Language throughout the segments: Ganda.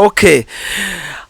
Okay,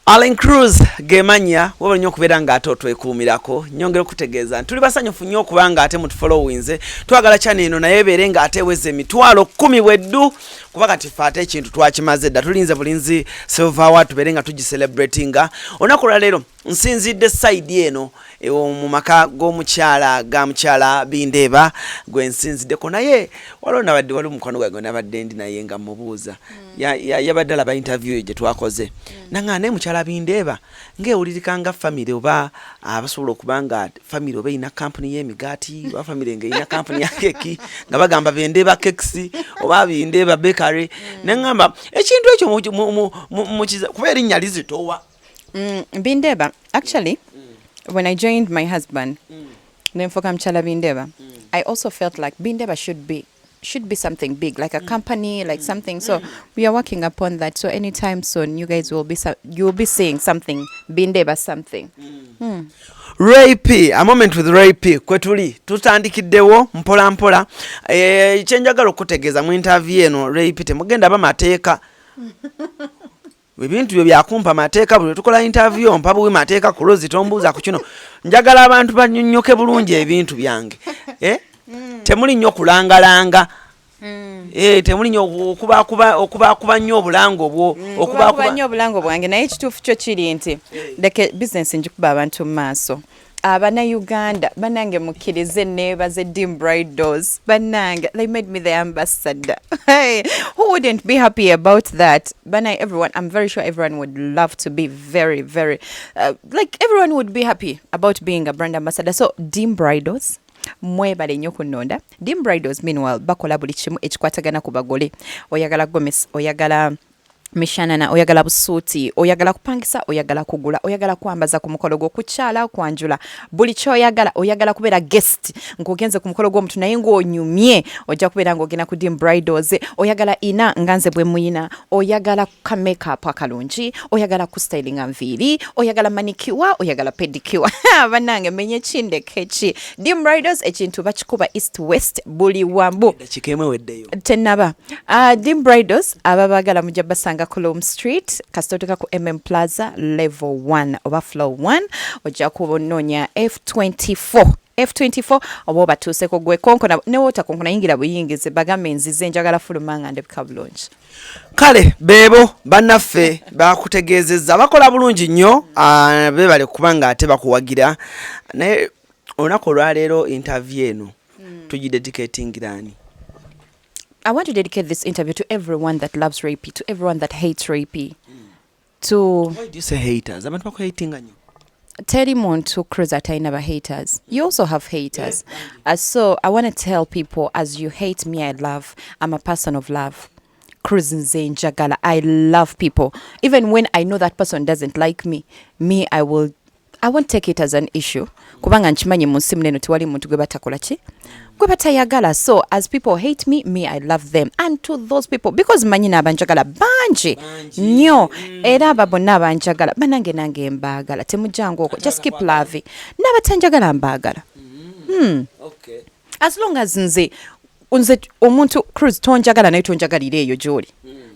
Allen Cruz gemanya webale nnyo okubeera ng'ate otwekuumirako. Nyongera okutegeeza nti tuli basanyufu nnyo okuba nga ate mutufollowinze. Twagala channel eno naye ebeere ng'ate eweza 100,000 bweddu, kuba kati ffe ate ekintu twakimaze dda, tulinze bulinzi silver award tubeere nga tugicelebratinga. Olunaku olwaleero nsinzidde side eno mu maka g'omukyala ga mukyala Bindeeba gwe nsinziddeko, naye waliwo nabadde waliwo mukwano gwange nabadde ndi naye nga mubuuza, yabadde alaba interview gye twakoze, nanga naye mukyala Bindeeba ng'ewulirika nga family oba abasobola okuba nga family oba erina kampuni y'emigaati oba family ng'erina kampuni ya keki nga bagamba Bindeeba Cakes oba Bindeeba Bakery. Neŋŋamba ekintu ekyo mukiza kuba erinnya lizitowa. Bindeba, actually, when I joined my husband, nenfuuka mukyala Bindeba, I also felt like Bindeba should be something big, like a company, like something. So we are working upon that. So anytime soon, you guys will be you will be seeing something Bindeba something. Ray P, a moment with Ray P kwe tuli tutandikiddewo mpola mpola. Kyenjagala okutegeeza mu interview eno, Ray P temugenda bamateeka, ebintu byo byakumpa mateeka. Buli tukola interview ompa buwi mateeka ku Rozi, tombuuza ku kino. Njagala abantu banyonnyoke bulungi ebintu byange, eh? Temuli nnyo kulangalanga. Temuli nnyo okubakuba nnyo obulango obwo. Okubakuba nnyo obulango bwange, naye ekituufu kyo kiri nti leke bizinesi njikuba abantu mu maaso. Abannayuganda bannange, mukkirize neebaze Dim Bridals. Bannange, they made me the ambassador. Hey, who wouldn't be happy about that? Bannange, everyone, I'm very sure everyone would love to be very very like, everyone would be happy about being a brand ambassador. So Dim Bridals, mwebale nnyo kunnonda. Dim Bridals, meanwhile, bakola buli kimu ekikwatagana ku bagole. Oyagala gomesi, oyagala mishanana, oyagala busuuti, oyagala kupangisa, oyagala kugula, oyagala kwambaza ku mukolo gw'okukyala, kwanjula, buli kyoyagala, oyagala kubeera guest ng'ogenze ku mukolo gw'omuntu naye ng'onyumye, ojja kubeera ng'ogenda ku Dim Bridals. Oyagala ina nga nze bwe muyina, oyagala ka makeup akalungi, oyagala kustylinga nviiri, oyagala manicure, oyagala pedicure, bannange menye kindeke ki, Dim Bridals ekintu bakikuba east, west, buli wambu. Dakiika emu eweddeyo. Tenaba. Dim Bridals ababagala mujja basanga Colom Street, kasita otuuka ku Plaza level 1 oba floor 1, ojja kunoonya F24, F24 oba obatuuseko gwe konkona, newotakonkona yingira buyingizi, bagambe nzize njagala fuluma nga ndebika bulungi. Kale beebo bannaffe bakutegeezezza bakola bulungi nnyo. Beebale kubanga ate bakuwagira. Naye olunaku olwaleero interview eno tugidedicatingira ani? I want to dedicate this interview to everyone that loves Ray P, to everyone that hates Ray P, to Why do you say haters? Abantu bakuhatinga nnyo. Teri muntu, Cruz, atalina ba haters. You also have haters. So I want to tell people, as you hate me, I love. I'm a person of love. Cruz, nze njagala. I love people. Even when I know that person doesn't like me, me, I won't take it as an issue. Kubanga nkimanyi mu nsi munene tewali muntu gwe batakola ki? Gwe batayagala. So as people hate me, me, I love them. And to those people, because manyi n'abanjagala bangi nnyo, era abo bonna abanjagala banange, nange mbaagala, temujjangu okwo, just keep loving. N'abatanjagala mbaagala. As long as nze omuntu, Cruz, tonjagala naye tonjagalira eyo gy'oli,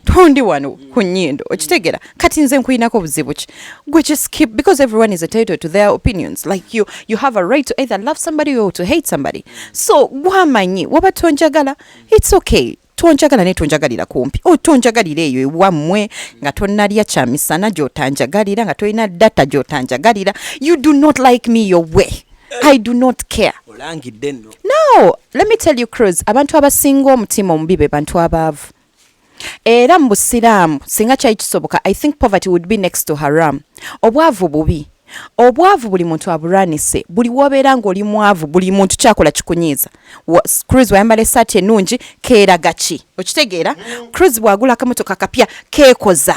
tondi wano ku nnyindo, okitegeera? Kati nze nkuyinako buzibu ki? Gwe just keep, because everyone is entitled to their opinions. Like you have a right to either love somebody or to hate somebody. So gwamanyi waba tonjagala, it's okay, tonjagala naye tonjagalira kumpi, o tonjagalira eyo ewammwe nga tonnalya kyamisana gy'otanjagalira, nga tolina data gy'otanjagalira. You do not like me your way, I do not care. Olangidde nno. No, let me tell you, Cruz, abantu abasinga omutima omubi be bantu abaavu. Era mu busiraamu singa kyali kisoboka, I think poverty would be next to haram. Obwavu bubi, obwavu buli muntu abulwanise. Buli wobeera ng'oli mwavu, buli muntu kyakola kikunyiiza. Cruz wayambala essaati ennungi keeraga ki, okitegeera? Cruz bw'agula akamotoka kapya keekoza.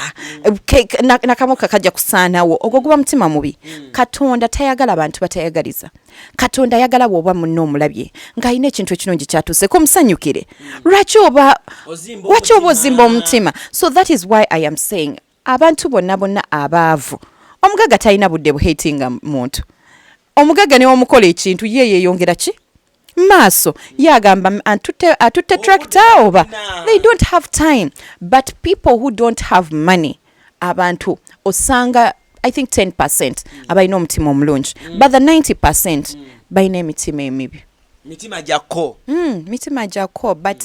Nakamotoka kajja kusaanawo. Ogwo guba mutima mubi. Katonda tayagala bantu batayagaliza. Katonda ayagala bw'oba munno omulabye ng'alina ekintu ekirungi kyatuuseko, omusanyukire. Lwaki oba Ozimba lwaki oba omutima. ozimba omutima? So that is why I am saying abantu bonna bonna abaavu, omugagga talina budde buhatinga muntu. Omugagga newomukola ekintu, ye yeeyongera ki maaso, ye agamba atutte tractor oba. They don't have time. But people who don't have money Abantu osanga, I think, 10% abalina omutima omulungi, but the 90% balina emitima emibi. Mitima gyakko. Mitima gyakko, but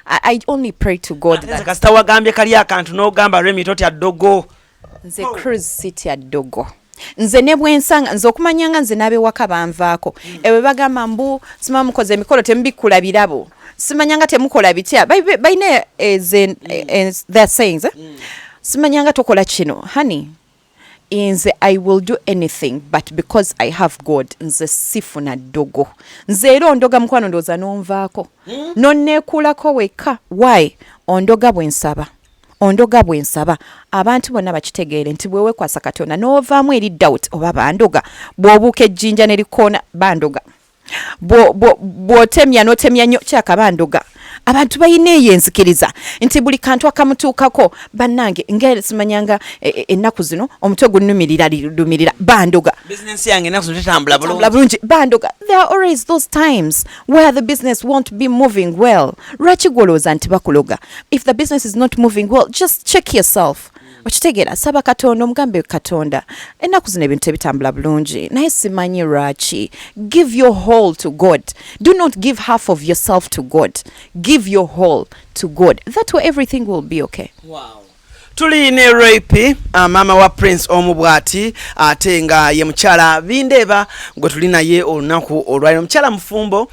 I only pray to God Ate nze that kasita wagambye kali akantu n'ogamba Remi totya ddogo. Nze Cruz sitya ddogo. Nze ne bwensanga, nze okumanya nga nze n'abewaka banvaako, ebwe bagamba mbu simanya mukoze emikolo, temubikkula birabo, simanya nga temukola bitya. Balina their sayings, eh? Simanya nga tokola kino. Honey, nze I will do anything, but because I have God, nze sifuna ddogo. Nze era ondoga, mukwano, ndowooza n'onvaako nonneekuulako wekka. Why ondoga? Bwe nsaba ondoga, bwe nsaba abantu bonna bakitegeere nti bwewekwasa Katonda n'ovaamu eri doubt oba bandoga, bw'obuuka ejjinja ne likoona, bandoga. Bw'otemya n'otemya nnyo kyaka, bandoga. Abantu balina eyo enzikiriza nti buli kantu akamutuukako, bannange, nga simanyanga ennaku zino omutwe gunumirira lumirira, bandoga. Bizinensi yange ennaku zino tetambula Tambula bulungi. Bulungi, bandoga. There are always those times where the business won't be moving well. Lwaki gwolowooza nti bakuloga? If the business is not moving well, just check yourself. Okitegeera? Saba Katonda, omugambe, "Katonda, ennaku zino ebintu tebitambula bulungi, naye simanyi lwaki." Give your whole to God. Do not give half of yourself to God. Give your whole to God. That way everything will be okay. Wow. Tuli ne Ray P, maama wa Prince omu bw'ati, ate nga ye mukyala Bindeeba gwe tuli naye olunaku olwaliro. Mukyala mufumbo,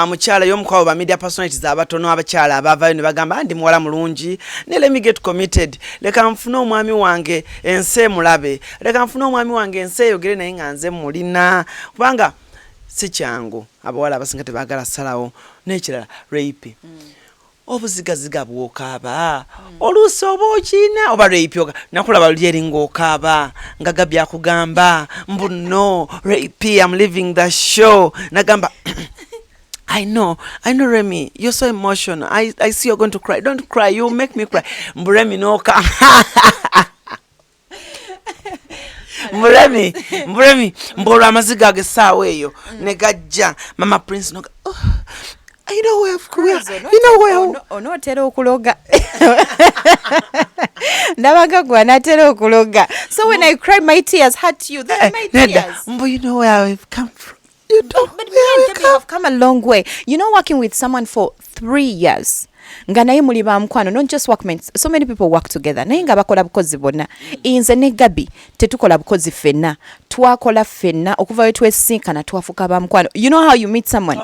mukyala y'omu kwabo ba media personalities abatono, abakyala abavayo ne bagamba, "Ah, ndi muwala mulungi, ne let me get committed, leka nfune omwami wange ensi emulabe, leka nfune omwami wange ensi eyogere naye nga nze mulina," kubanga si kyangu, abawala abasinga tebaagala salawo. N'ekirala, Ray P, obuzigaziga bwokaaba oluusi oba okiina oba Ray P nakulaba luli eri ng'okaaba nga Gabi akugamba mbu, "No, Ray P, I'm leaving the show." Nagamba, "I know, I know, Remy, you're so emotional. I see you're going to cry. Don't cry, you make me cry." Mbu Remy noka. Mbu Remy, mbu Remy, mbu olwo amaziga ago essaawa eyo ne gajja. Mama Prince noga, "Oh, I know where I've, where, you know where." Onootera okuloga, ndabaga gwe anaatera okuloga. So when I cry, my tears hurt you. They're my Nedda, tears. Mbu you know where we've come from. You know But me where and we Debbie come have come a long way. Working with someone for 3 years nga naye muli ba mukwano, not just workmates. So many people work together naye nga bakola bukozi bonna. Nze ne Gabi tetukola bukozi ffenna, twakola ffenna okuva we twesinkana twafuuka ba mukwano. You know how you meet someone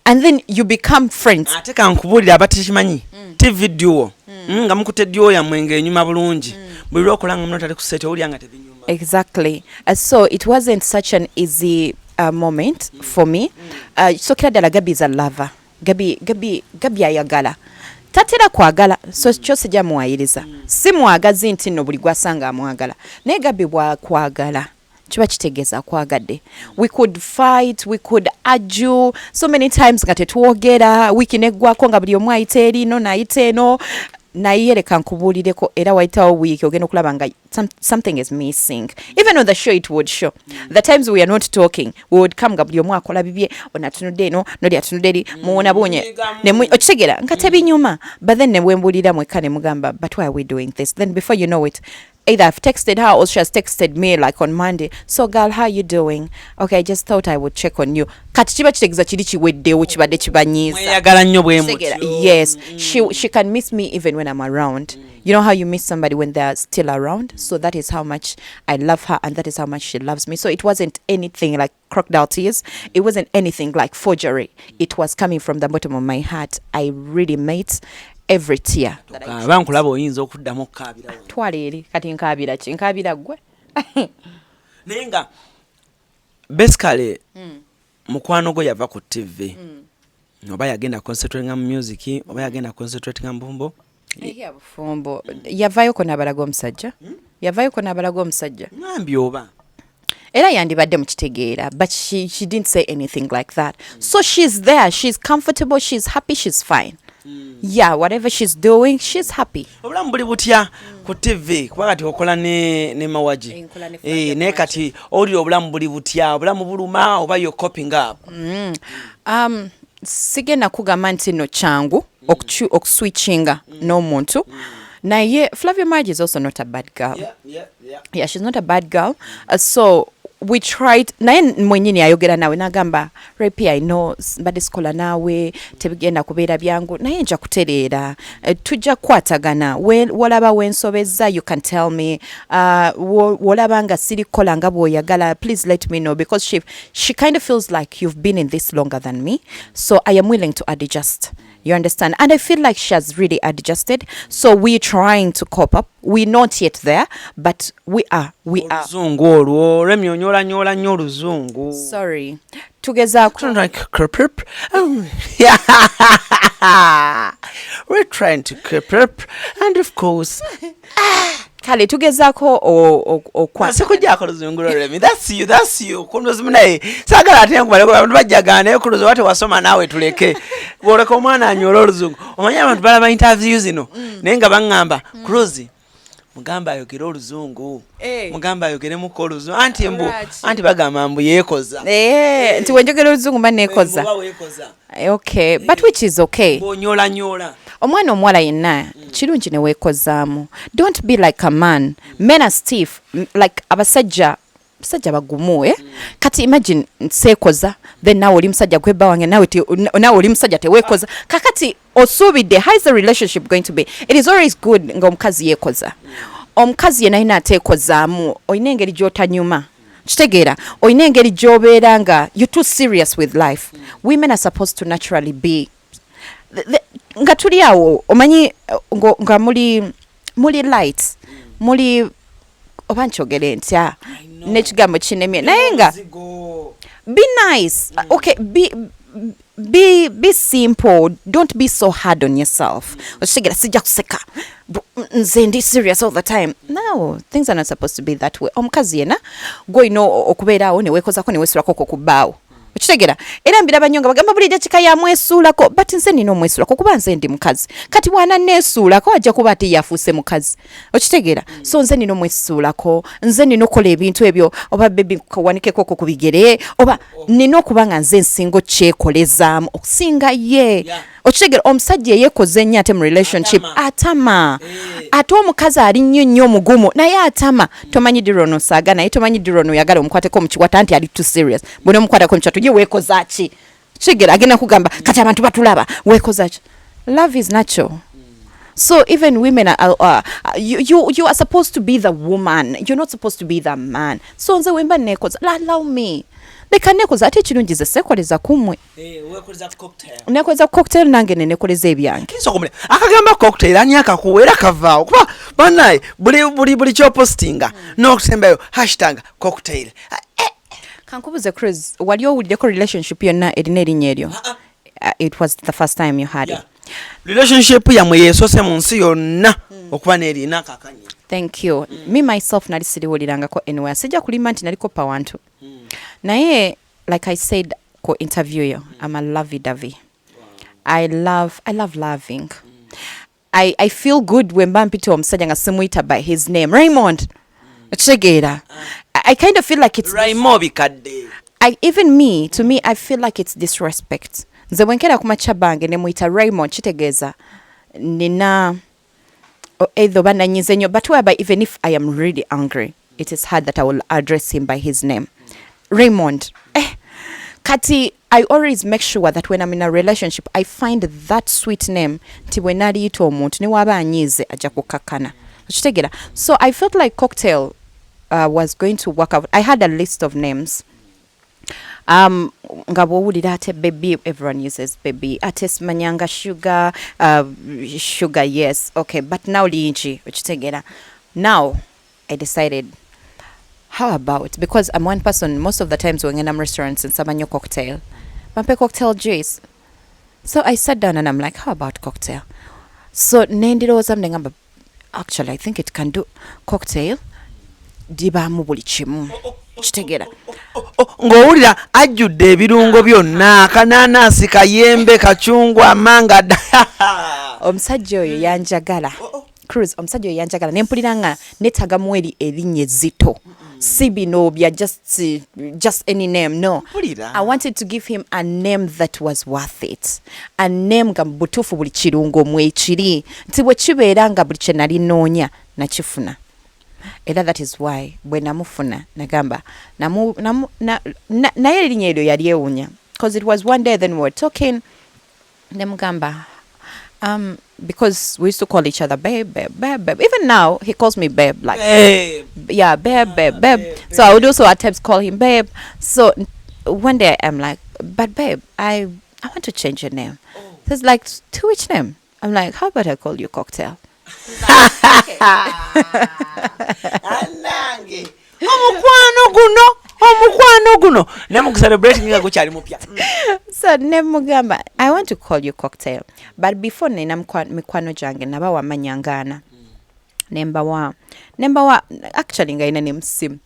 and then you become friends? Ate kankubuulira abatekimanyi, TV duo, nga mukutte duo yammwe ng'enyuma bulungi, buli lwokola nga muno tali ku set owulira nga tebinyuma. Exactly. So it wasn't such an easy moment for me. Sokera ddala, Gabi is a lover. Gabi, Gabi, Gabi ayagala. Tatera kwagala, so kyo sijja muwayiriza. Si mwagazi nti nno buli gwasanga amwagala. Naye Gabi bw'akwagala kiba kitegeeza akwagadde. We could fight, we could argue so many times nga tetwogera, wiiki neggwako nga buli omu ayita erino n'ayita eno, naye leka nkubuulireko, era wayitawo wiiki ogenda okulaba nga something is missing. Even on the show it would show. The times we are not talking, we would come nga buli omu akola bibye, ono atunudde eno, noli atunudde eri, muwona bunye. Okitegeera nga tebinyuma, but then ne bwembuulira mwekka ne mugamba, "But why are we doing this?" Then before you know it, either I've texted her or she has texted me, like on Monday, "So girl, how you doing? Okay, I just thought I would check on you." Kati kiba kitegeeza kiri kiweddewo, kibadde kibanyiiza. Mweyagala nnyo bwe Kitegeera? mutyo. Yes, she can miss me even when I'm around. You know how you miss somebody when they're still around? So that is how much I love her and that is how much she loves me. So it wasn't anything like crocodile tears. It wasn't anything like forgery. It was coming from the bottom of my heart. I really made every tear that I Aba nkulaba oyinza okuddamu okukaabirawo. Twala eri, kati nkaabira ki? Nkaabira ggwe? Naye nga basically mukwano gwe yava ku TV, oba yagenda concentratinga mu music, oba yagenda concentratinga mu bufumbo? Ya bufumbo yavaayoko n'abalaga omusajja, yavaayoko n'abalaga omusajja. Ngambye oba Era yandibadde mukitegeera, but she didn't say anything like that. So she's there, she's comfortable, she's happy, she's fine. Yeah, whatever she's doing, she's happy. Obulamu buli butya ku TV? Kuba kati okola ne Mawagi. Nkola ne Eh, Flavia. Naye kati owulira obulamu buli butya? Obulamu buluma oba yo coping up? Sigenda kugamba nti nno kyangu okuswitchinga n'omuntu. Naye Flavia Marge is also not a bad girl. Yeah, she's not a bad girl. So we tried, naye mwenyini ayogera nawe nagamba, "Rapi, I know mbadde sikola naawe, tebigenda kubeera byangu, naye nja kutereera. Tujja kukwatagana. Wolaba wensobezza, you can tell me. Wolaba nga siri kukola nga bw'oyagala, please let me know," because she kind of feels like, "You've been in this longer than me, so I am willing to adjust." You understand? And I feel like she has really adjusted. So we're trying to cope up. We're not yet there, but we are. We are. Oluzungu olwo lwemyonyolanyola nnyo oluzungu. Sorry. Tugezaako. Like cope up. We're trying to cope up, and of course, Kale tugezaako okwa Sikujjako oluzungu lwo, that's you, that's you. Kunozi naye saagala ate nkubaleko abantu bajjagana naye kunozi oba tewasoma naawe tuleke bwoleka omwana anyoole oluzungu. Omanyi abantu balaba interview zino naye nga baŋŋamba, "Cruz, mugamba ayogere oluzungu." Eh. Mugamba ayogeremuko oluzungu anti mbu Lwaki? Anti bagamba mbu yeekoza. Eh, nti wenjogera oluzungu mba neekoza. Mbu oba weekoza. Okay, but which is okay. Bw'onyoolanyoola. Omwana omuwala yenna kirungi ne weekozaamu. Don't be like a man. Men are stiff. Like abasajja, basajja bagumu, eh? Kati imagine seekoza, then naawe oli musajja gwebba wange, naawe oli musajja teweekoza. Kakati osuubidde, how is the relationship going to be? It is always good nga omukazi yeekoza. Omukazi yenna alina ateekozaamu, olina engeri gy'otanyuma, kitegeera, olina engeri gy'obeera nga you're too serious with life. Women are supposed to naturally be nga tuli awo, omanyi, nga muli light, muli, oba nkyogere ntya n'ekigambo kinemye, naye nga be nice. Okay, be simple. Don't be so hard on yourself. Okitegera, sijja kuseka, nze ndi serious all the time. No, things are not supposed to be that way. Omukazi yenna gwolina okubeera awo neweekozako neweesulako ko kubbaawo, okitegeera? Era mbiraba nnyo nga bagamba buli dakika yamwesuulako, but nze nina omwesuulako kuba nze ndi mukazi. Kati bwana neesuulako ajja kuba ate yafuuse mukazi, okitegeera? So nze nina omwesuulako, nze nina okukola ebintu ebyo, oba baby kawanikekoko ku bigere, oba nina okuba nga nze nsinga okyekolezaamu okusinga ye. Okitegeera, omusajja eyeekoze ennyo ate mu relationship atama. Ate omukazi ali nnyo nnyo omugumu naye atama. Tomanyi ddi lwono osaaga naye, tomanyi ddi lwono oyagala omukwateko mu kiwata nti ali too serious. Bwona omukwatako mu kiwata, ye weekoza ki? Kitegeera, agenda kugamba kati abantu batulaba, weekoza ki? Love is natural. So even women are, you are supposed to be the woman. You're not supposed to be the man. So nze wemba neekoza, allow me, leka neekoza. Ate ekirungi nze seekoleza kummwe. Neekoleza cocktail nange nenekoleza ebyange. Kisokomule akagamba cocktail ani akakuwa era kavaawo? Kuba bannaye buli kyopostinga n'okusembayo #cocktail. Kankubuze, Chris, wali owuliddeko relationship yonna erina erinnya eryo? It was the first time you had it. Relationship yammwe yeesose mu nsi yonna okuba n'erina akakanya. Thank you. Me myself nali siriwulirangako anywhere. Sijja kulimba nti naliko pawantu, naye like I said ku interview yo, I'm a lovey dovey. I love loving. I feel good when mba mpita omusajja nga simuyita by his name Raymond, okitegeera? I kind of feel like it's Raimo bikadde. Even me, to me, I feel like it's disrespect. Nze bwenkera ku makya bange ne muyita Raymond, kitegeeza nina either oba nanyize nnyo, but whereby even if I am really angry, it is hard that I will address him by his name, Raymond. Eh. Kati I always make sure that when I'm in a relationship, I find that sweet name nti bwe naliyita omuntu ne waba anyiize ajja kukakkana, okitegeera? So I felt like cocktail was going to work out. I had a list of names, nga bw'owulira ate baby, everyone uses baby, ate simanyanga sugar, sugar, yes, okay, but now lingi, okitegeera? Now I decided, how about, because I'm one person, most of the times when I'm restaurants nsaba nnyo cocktail, bampe cocktail juice. So I sat down and I'm like, "How about cocktail?" So nendirowoozamu nengamba, actually I think it can do. Cocktail dibaamu buli kimu, kitegeera? Oh, ng'owulira ajjudde ebirungo byonna, akananasi, kayembe, kacungwa, manga. Omusajja oyo yanjagala, Cruz, omusajja oyo yanjagala nempulira nga netagamu eri erinnya ezzito. Si bino bya just any name, no. Mpulira. I wanted to give him a name that was worth it, a name nga mu butuufu buli kirungo mwekiri, nti bwe kibeera nga buli kye nali noonya nakifuna. Era that is why bwe namufuna nagamba naye erinnya eryo yali ewunya, because it was one day, then we were talking, nemugamba, because we used to call each other babe, babe, babe, babe. Even now he calls me babe, like, Babe. Yeah, babe, babe, babe. Babe. So I would also at times call him babe. So one day I'm like, "But babe, I want to change your name." Oh. So it's like, "To which name?" I'm like, "How about I call you Cocktail?" Anange omukwano guno naye mukucelebrating nga gukyali mupya. So nemugamba, "I want to call you Cocktail." But before, nina mikwano gyange nabawa amanya ngaana, nembawa actually nga ina nemusimu.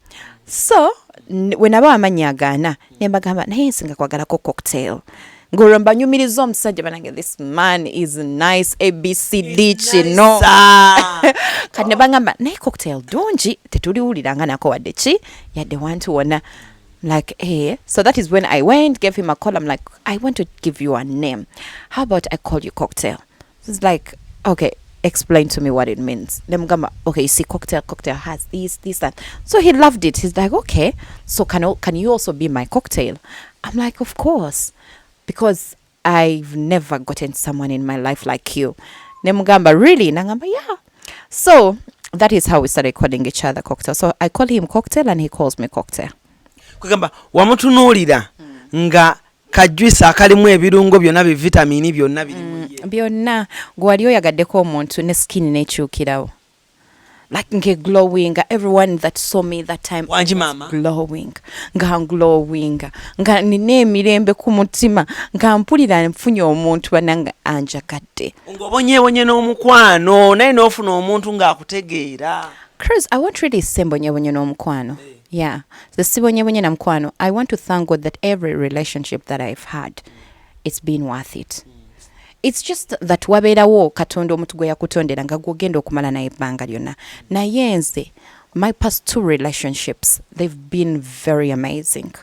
So we nabawa amannya agaana, nembagamba, "Naye nsinga kwagalako Cocktail." Ng'olwo mbanyumiriza omusajja, banange, this man is nice, ABCD kino. Kati ne bagamba, "Naye Cocktail ddungi, tetuliwuliranga nako wadde ki, yadde wantu wonna." Like, eh. So that is when I went, gave him a call. I'm like, "I want to give you a name. How about I call you Cocktail?" He's like, "Okay, explain to me what it means." Nemugamba, "Okay, you see, cocktail, cocktail has this, this, that." So he loved it. He's like, "Okay, so can you also be my cocktail?" I'm like, "Of course, because I've never gotten someone in my life like you." Nemugamba, "Really?" Nangamba, "Yeah." So that is how we started calling each other Cocktail. So I call him Cocktail and he calls me Cocktail. Kwegamba wamutunuulira nga kajuice akalimu ebirungo byonna, bivitamini byonna biri mu ye. Byonna. Gwe wali oyagaddeko omuntu ne skin nekyukirawo, like nge glowing. Everyone that saw me that time Wangi was maama? glowing, nga glowing, nga nina emirembe ku mutima, nga mpulira nfunye omuntu bananga anjagadde. Ng'obonyeebonye n'omukwano naye n'ofuna omuntu ng'akutegeera. Chris, I won't really say mbonyebonye n'omukwano. Yeah, the sibonyebonye na mukwano. I want to thank God that every relationship that I've had, it's been worth it. It's just that wabeerawo Katonda omuntu gwe yakutondera nga gwogenda okumala naye ebbanga lyonna. Naye nze, my past two relationships, they've been very amazing,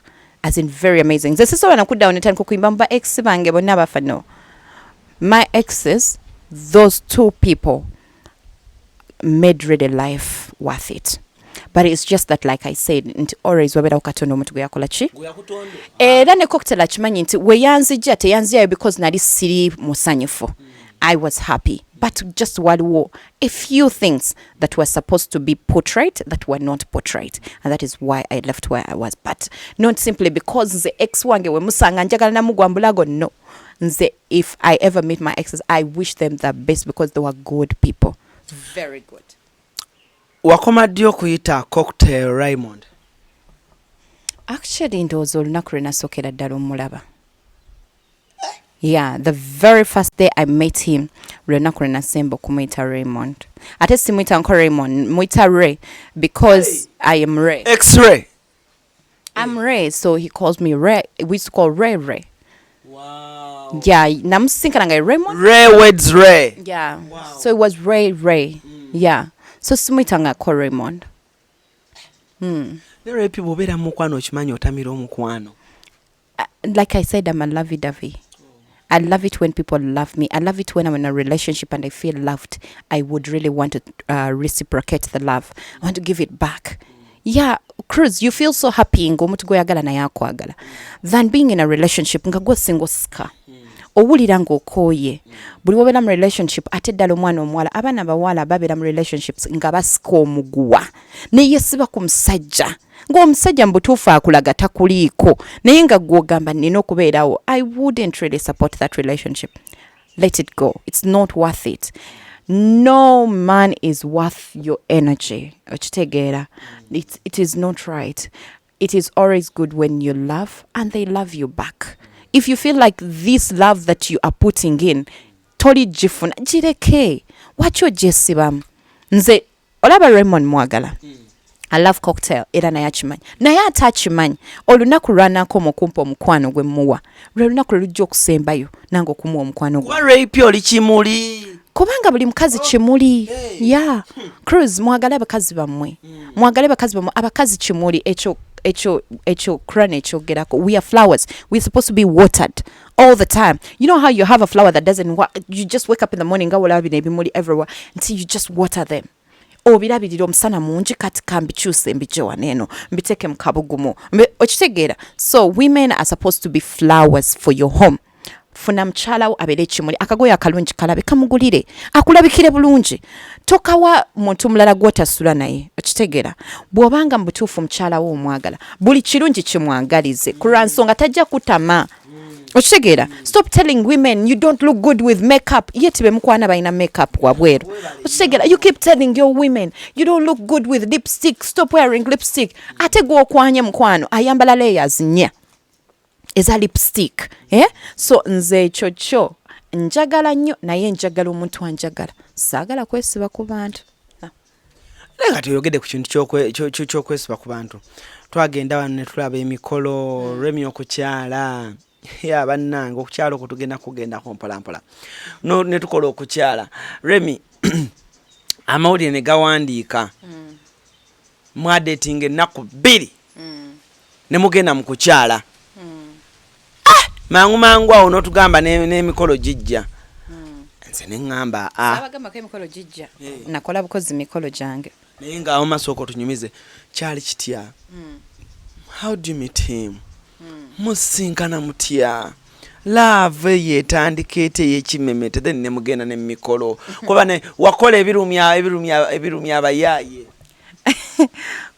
as in very amazing. Nze sisobola nakuddawo netandika okuyimba mu ba ex bange bonna bafa. No, my exes, those two people made really life worth it. But it's just that, like I said, nti always wabeerawo Katonda omuntu gwe yakola ki. Era ne Cocktail akimanyi nti we yanzijja teyanzijayo because nali siri musanyufu. I was happy, but just waliwo a few things that were supposed to be portrayed that were not portrayed, and that is why I left where I was, but not simply because nze ex wange we musanga njagala namugwa mbulago. No, nze if I ever meet my exes, I wish them the best because they were good people, very good. Wakoma ddi okuyita Cocktail Raymond? Actually, ndowooza olunaku lwe nasookera ddala omulaba. Yeah, the very first day I met him, lwe lunaku lwe nasemba okumuyita Raymond. Ate simuyita nko Raymond, muyita Ray, because I am Ray. X-ray. I'm Ray, so he calls me Ray. We used to call Ray Ray. Wow. Yeah, namusinkana nga Raymond. Ray words Ray. Yeah. Wow. So it was Ray Ray. Yeah, so simuyitangako Raymond. Ne rape, bw'obeera mu mukwano okimanyi otamira omukwano. Like I said, I'm a lovey-dovey. I love it when people love me. I love it when I'm in a relationship and I feel loved. I would really want to reciprocate the love. I want to give it back. Yeah, Cruz, you feel so happy ng'omuntu gw'oyagala naye akwagala than being in a relationship nga gwe osika, owulira ng'okooye buli wobeera mu relationship. Ate ddala omwana omuwala, abaana abawala babeera mu relationships nga basika omuguwa neyesiba ku musajja, ng'omusajja mu butuufu akulaga takuliiko, naye nga gw'ogamba nina okubeerawo. I wouldn't really support that relationship. Let it go, it's not worth it. No man is worth your energy. Okitegeera? It is not right. It is always good when you love and they love you back. If you feel like this love that you are putting in toli gifuna, gireke. Waki ogyesibamu? Nze olaba Raymond mwagala. I love Cocktail, era naye akimanyi, naye ate akimanyi olunaku lwanaakoma okumpa omukwano gwe mmuwa, lwe lunaku lwe lujja okusembayo nange okumuwa omukwano gwe. Kuba rape oli kimuli. Kubanga buli mukazi kimuli. Yeah, Cruz, mwagale abakazi bammwe, mwagale bakazi bammwe. Abakazi kimuli. Ekyo Quran ekyogerako. We are flowers. We're supposed to be watered all the time. You know how you have a flower that doesn't work? You just wake up in the morning nga wolaba bino ebimuli everywhere until you just water them, obirabirira. Omusana mungi, kati kambikyuse mbijje wano eno mbiteeke mu kabugumu. Okitegeera? So women are supposed to be flowers for your home. Funa mukyalawo abeere ekimuli. Akagoye akalungi kalabe, kamugulire, akulabikire bulungi. Tokawa muntu mulala gwotasula naye. Okitegeera? Bw'obanga mu butuufu mukyalawo omwagala, buli kirungi kimwagalize, kulwa nsonga tajja kutama. Okitegeera? Stop telling women you don't look good with makeup, yet bemukwana balina makeup wabweru. Okitegeera? You keep telling your women you don't look good with lipstick, stop wearing lipstick, ate gwokwanye mukwano ayambala layers nnya eza lipstick, eh? So nze ekyo kyo njagala nnyo, naye njagala omuntu anjagala, saagala kwesiba ku bantu. Naye kati oyogedde ku kintu ky'okwesiba ku bantu. Twagenda wano ne tulaba emikolo, Remi okukyala. Ya bannange, okukyala okwo tugenda kugendako mpolampola. No, ne tukola okukyala, Remi, amawulire ne gawandiika mwadetinga ennaku 2 ne mugenda mu kukyala. Ah, mangu mangu awo n'otugamba n'emikolo gijja. Nze ne ŋŋamba, ah, Abagambako emikolo gijja, nakola bukozi mikolo gyange. Naye ng'awo masooka otunyumize, kyali kitya? How do you meet him? Musinkana mutya? Love eyo etandika ete ey'ekimemete, then ne mugenda ne mumikolo? Kuba ne wakola ebirumya abayaaye.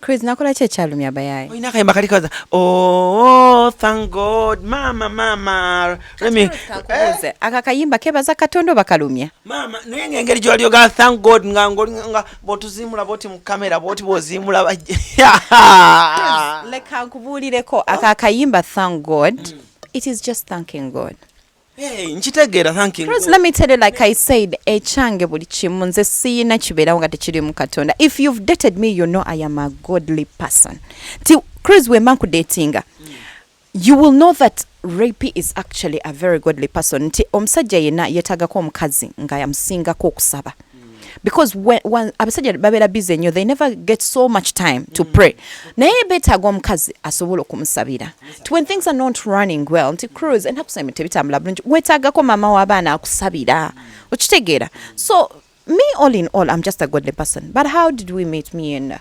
Chris, nakola ki ekyalumya abayaaye? Olina akayimba kali kaza, "Oh, thank God, mama, mama Remi." Kakubuuze, aka kayimba kebaza Katonda oba kalumya? Mama, naye ng'engeri gy'wali ogala "thank God" nga nga bw'otuzimula bwoti mu kamera, bwoti bw'ozimula bajja. Leka nkubuulireko, aka kayimba "Thank God", it is just thanking God. Hey, nkitegeera, thanking Because God. let me tell you, like I said, ekyange buli kimu nze siyina kibeerawo nga tekirimu Katonda. If you've dated me, you know I am a godly person. Ti Chris, wemba nkudatinga, you will know that Rapey is actually a very godly person. Nti omusajja yenna yeetagako omukazi nga yamusingako okusaba. Because when abasajja babeera busy nnyo, they never get so much time to pray, naye beetaaga omukazi asobola okumusabira. Nti when things are not running well, nti Cruz, ennaku zino tebitambula bulungi, weetaagako maama w'abaana akusabira. Okitegeera? So me, all in all, I'm just a godly person. But how did we meet, me and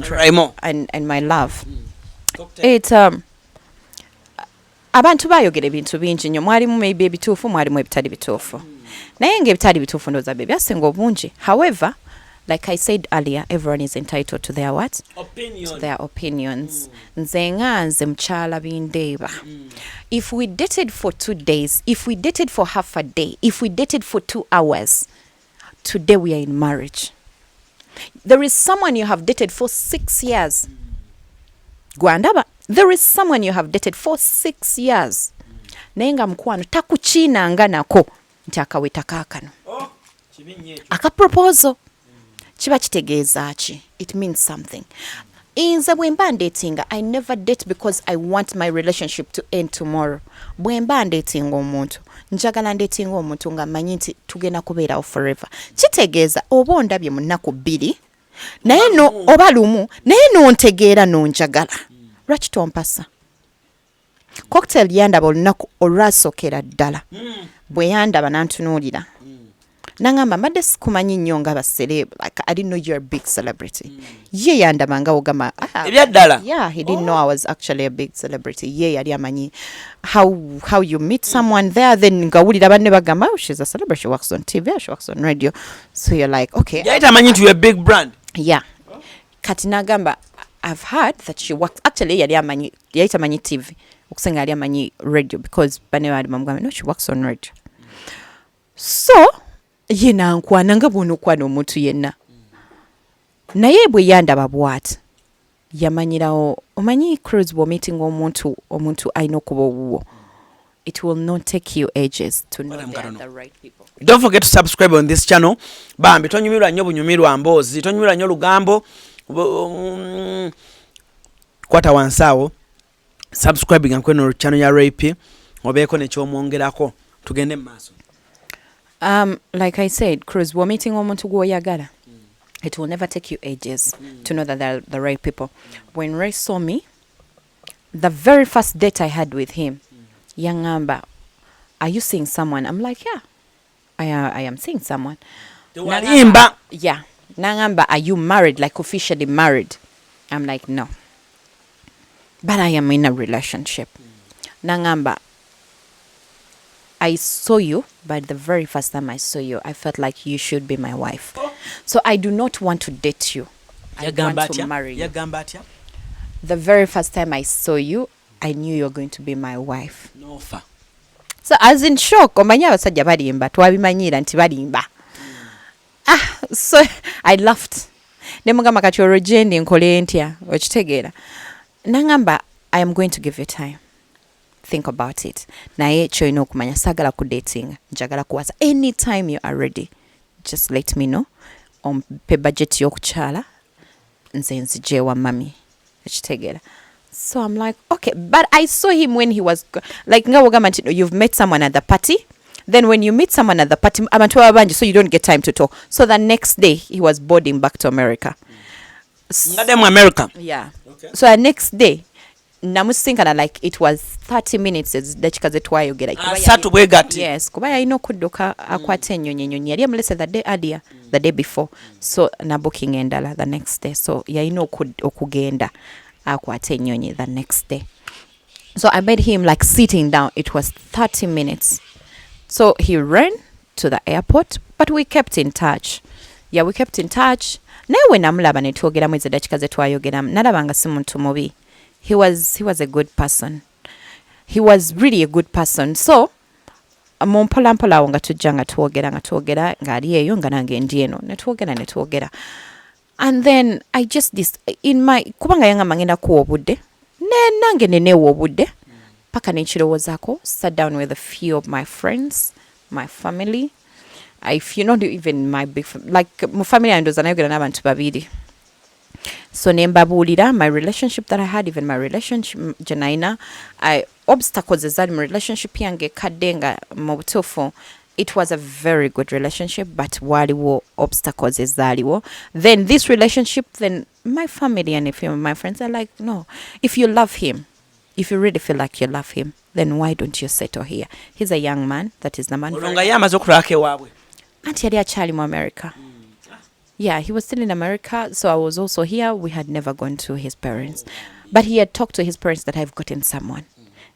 Raymond. and my love? It abantu bayogera ebintu bingi nnyo. Mwalimu maybe ebituufu, mwalimu ebitali bituufu, naye ngaebitali bituufu ndowooza bye byasinga obungi. However, like I said earlier, everyone is entitled to their what? Opinion. To their opinions. Nze nga nze mukyala Bindeeba, if we dated for 2 days, if we dated for half a day, if we dated for 2 hours, today we are in marriage. There is someone you have dated for 6 years. Gwandaba, there is someone you have dated for 6 years, naye nga mukwano takukiinanga nako nti akaweta kaakano. Oh, kibi nnyo ekyo. Akaproposal kiba kitegeeza ki? It means something. Nze bwe mba ndetinga, I never date because I want my relationship to end tomorrow. Bwe mba ndetinga omuntu, njagala ndetinga omuntu nga mmanyi nti tugenda kubeerawo forever. Kitegeeza oba ondabye mu nnaku 2 naye no, oba lumu, naye nontegeera, nonjagala, lwaki tompasa? Cocktail yandaba olunaku olwasookera ddala. Bwe yandaba nantunuulira, nangamba, "Mbadde sikumanyi nnyo nga ba celeb. Like, I didn't know you're a big celebrity." Ye yandaba nga ogamba, ah, Ebyaddala? Yeah, he didn't know I was actually a big celebrity. Ye yali amanyi how you meet someone there, then nga wulira banne bagamba, "Oh, she's a celebrity, she works on TV, she works on radio." So you're like, okay. Yali tamanyi nti you're a big brand. Yeah. Kati nagamba, "I've heard that she works." Actually yali amanyi, yali tamanyi TV, okusinga yali amanyi radio, because bane bali bamugamba, "No, she works on radio." So ye nankwana nga bw'onookwana omuntu yenna, naye bwe yandaba bw'ati yamanyirawo. Omanyi Cruz, bw'omeetinga omuntu, omuntu alina okuba owuwo, it will not take you ages to know Madam they are Katono. the right people. Don't forget to subscribe on this channel. Bambi, tonyumirwa nnyo bunyumirwa mboozi, tonyumirwa nnyo lugambo. Kwata wansi awo, subscribing kweno channel ya Rape, obeeko nekyomwongerako. Tugende mu maaso. Like I said, Cruz, we're meeting omuntu gw'oyagala. It will never take you ages to know that they're the right people. When Ray saw me, the very first date I had with him, yangamba, "Are you seeing someone?" I'm like, "Yeah, I am seeing someone." Tewalimba. Yeah. Nangamba, "Are you married, like officially married?" I'm like, "No. But I am in a relationship." Nangamba, "I saw you, but the very first time I saw you, I felt like you should be my wife. So I do not want to date you. I Yagamba want to atya? marry you." Yagamba atya? "The very first time I saw you, I knew you were going to be my wife." Nofa. So I was in shock. Omanyi abasajja balimba, twabimanyira nti balimba. Ah, so I laughed. Ne mugamba, "Kati olwo gyendi nkole ntya?" Okitegeera? Nangamba, "I am going to give you time. Think about it. Naye kyolina okumanya, saagala ku dating, njagala kuwasa. Anytime you are ready, just let me know. Ompe budget y'okukyala, nze nzije ewa mami." Okitegeera? So I'm like, "Okay." But I saw him when he was like, nga wogamba nti you've met someone at the party. Then when you meet someone at the party, abantu baba bangi, so you don't get time to talk. So the next day he was boarding back to America. Ngadde mu America. Yeah. Okay. So the next day namusinkana, like it was 30 minutes, eddakiika zetwayogera. Kuba Asatu bwe gati. Yes, kuba yalina okudduka akwata ennyonyi. Ennyonyi yali emulese the day earlier, the day before, so na booking endala the next day, so yalina okugenda akwata ennyonyi the next day. So I met him like sitting down. It was 30 minutes. So he ran to the airport, but we kept in touch. Yeah, we kept in touch. Naye we namulaba ne twogeramu ezo eddakiika ze twayogeramu, nalaba nga si muntu mubi. He was a good person. He was really a good person. So mu mpola mpola awo nga tujja nga twogera, nga twogera, ng'ali eyo nga nange ndi eno, ne twogera, ne twogera, and then I just this in my, kubanga yangamba, "Ngenda kuwa obudde," ne nange neneewa obudde paka nenkirowoozaako. Sat down with a few of my friends, my family, if you not even my big like mu family yange, ndowooza nayogera n'abantu babiri. So ne mbabuulira my relationship that I had, even my relationship gye nalina, obstacles ezaali mu relationship yange kadde nga mu butuufu it was a very good relationship, but waaliwo obstacles ezaaliwo. Then this relationship, then my family and a few of my friends are like, "No, if you love him, if you really feel like you love him, then why don't you settle here? He's a young man." That is the man. Olwo nga ye amaze okulwako ewaabwe? Anti yali akyali mu America. Yeah, he was still in America, so I was also here. We had never gone to his parents, but he had talked to his parents that I've gotten someone,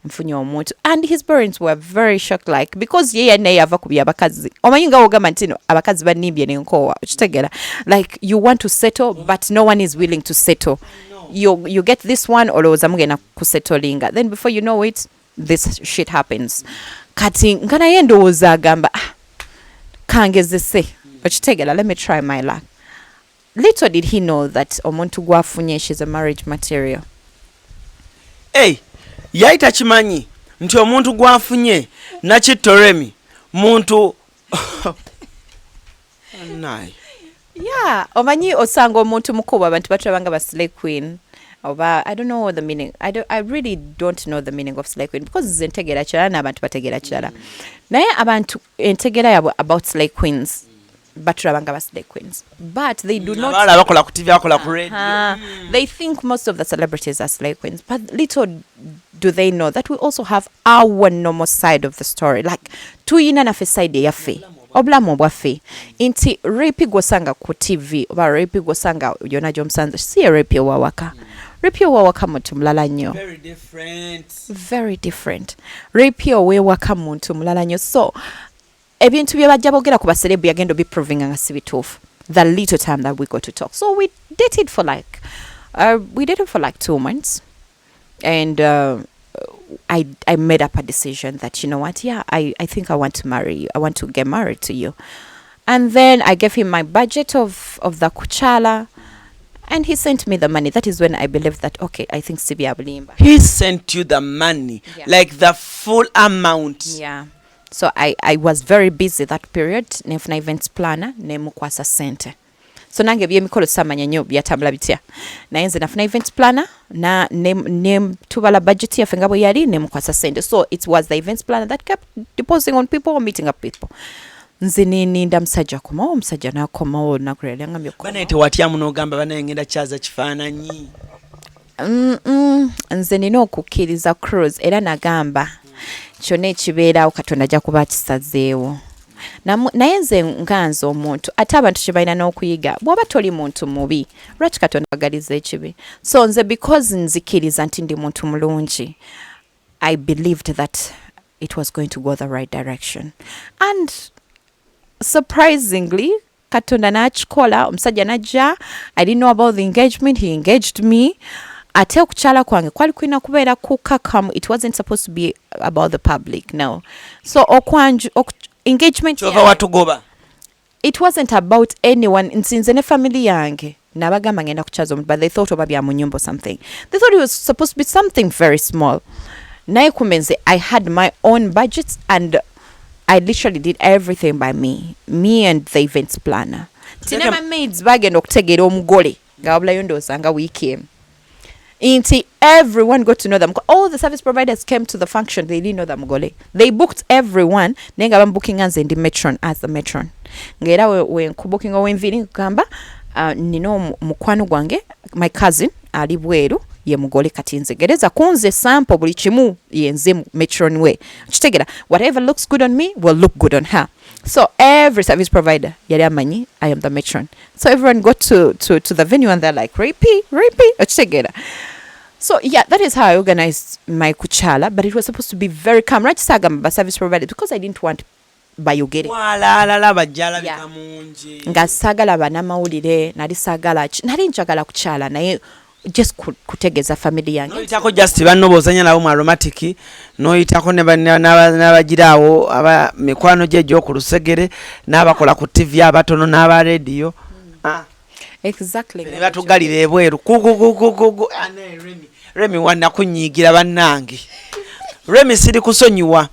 nfunye omuntu, and his parents were very shocked, like because ye yali yava ku byabakazi. Omanyi nga wogamba nti no abakazi bannimbye nenkoowa, okitegeera? Like you want to settle, but no one is willing to settle. You get this one, olowooza mugenda kusettlinga, then before you know it, this shit happens. Kati nga naye ndowooza agamba, "Ah, kangezese," okitegeera? "Let me try my luck." Little did he know that omuntu gwafunye, she's a marriage material. Ei, yali takimanyi nti omuntu gwafunye, Nakitto Remi, muntu naye. Yeah, omanyi osanga omuntu mukubu, abantu batulaba nga ba slay queen oba I don't know the meaning. I really don't know the meaning of slay queen, because nze ntegeera kirala n'abantu bategeera kirala. Naye abantu entegeera yaabwe about slay queens, batulaba nga ba slay queens, but they do not Abaala bakola ku TV, bakola ku radio. They think most of the celebrities are slay queens, but little do they know that we also have our normal side of the story. Like tuyina naffe side eyaffe, obulamu obwaffe, nti Rapi gwosanga ku TV oba Rapi gwosanga yonna gy'omusanze si ye Rapi owawaka. Rapi owawaka muntu mulala nnyo. Very different. Very different. Rapi owewaka muntu mulala nnyo. So ebintu bye bajja boogera ku ba celeb yagenda obiprovinga nga si bituufu the little time that we got to talk. So we dated for like 2 months and I made up a decision that, you know what, yeah, I think I want to marry you. I want to get married to you. And then I gave him my budget of the kuchala and he sent me the money. That is when I believed that, okay, I think si bya bulimba. He sent you the money? Yeah. Like the full amount? Yeah. So I was very busy that period. Nenfuna events planner, nemukwasa sente. So nange ebyemikolo samanya nnyo byatambula bitya, naye nze nafuna events planner na ne tubala budget yaffe nga bwe yali, nemukwasa sente. So it was the events planner that kept deposing on people or meeting up people. Nze neninda musajja akomawo, omusajja n'akomawo olunaku lwe yali angambye okukomawo. Banaye, tewatyamu n'ogamba, "Banaye, ngenda kyaza kifaananyi"? Nze nina okukkiriza, Cruz, era nagamba kyonna ekibeerawo Katonda ajja kuba akisazeewo. Naye nze nga nze omuntu, ate abantu kye balina n'okuyiga, bw'oba toli muntu mubi, lwaki Katonda agaliza ekibi? So nze because nzikiriza nti ndi muntu mulungi, I believed that it was going to go the right direction, and surprisingly Katonda n'akikola. Omusajja n'ajja. I didn't know about the engagement. He engaged me. Ate okukyala kwange kwali kulina kubeera kukakamu. It wasn't supposed to be about the public, no. So okwanju engagement Kyova watugoba. It wasn't about anyone. Nsinze ne family yange nabagamba ngenda kukyaza omuntu, but they thought oba bya mu nyumba or something. They thought it was supposed to be something very small, naye kumbe nze I had my own budgets and I literally did everything by me, me and the events planner. Tina my maids bagenda okutegeera omugole nga wabulayo ndowooza nga wiiki emu, nti everyone got to know them. All the service providers came to the function, they didn't know the mugole. They booked everyone, naye nga bamubookinga nze ndi matron, as the matron, ng'era we nkubookinga ow'enviiri nkugamba, nina mukwano gwange, my cousin ali bweru, ye mugole, kati nze gereza kunze sample buli kimu, yenze matron we. Kitegeera, whatever looks good on me will look good on her. So every service provider yali amanyi I am the matron. So everyone got to the venue and they're like, "Ray P, Ray P." Okitegeera? So yeah, that is how I organized my kuchala, but it was supposed to be very calm. Lwaki saagamba ba service provider? Because I didn't want bayogere. Walaalala bajja alabika mungi. Nga saagala bannamawulire, nali saagala nali njagala kukyala, naye just kutegeeza family yange. Noyitako just banno bozanya nabo mu Aromatic, noyitako ne n'abagiraawo aba mikwano gye egy'oku lusegere n'abakola ku TV abatono n'aba rediyo. Ah, ne batugalira ebweru kugugugugugu. Remi, Remi wanakunyiigira bannange. Remi, siri kusonyiwa.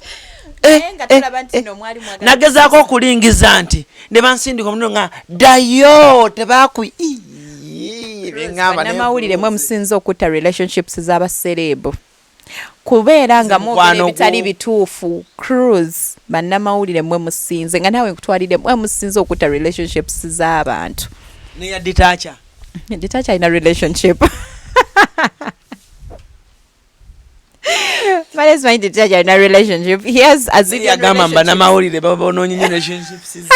Eh, Naye nga eh, tulaba nti eh. nno mwali mwagala. Nagezaako okulingiza nti ne bansindika omuno nga ddayo tebaku Ii, beŋŋamba. Bannamawulire mwe musinze okutta relationships z'abasereebu, kubeera nga mwogera Mukwano ebitali gwo. bituufu. Cruz, bannamawulire mwe musinze, nga naawe nkutwalire, mwe musinze okutta relationships z'abantu. Neya ditacha. Ditacha alina relationship? But my Ditacha alina relationship? He has a zillion Yagamba relationships. Bannamawulire babonoonye nnyo relationships ze.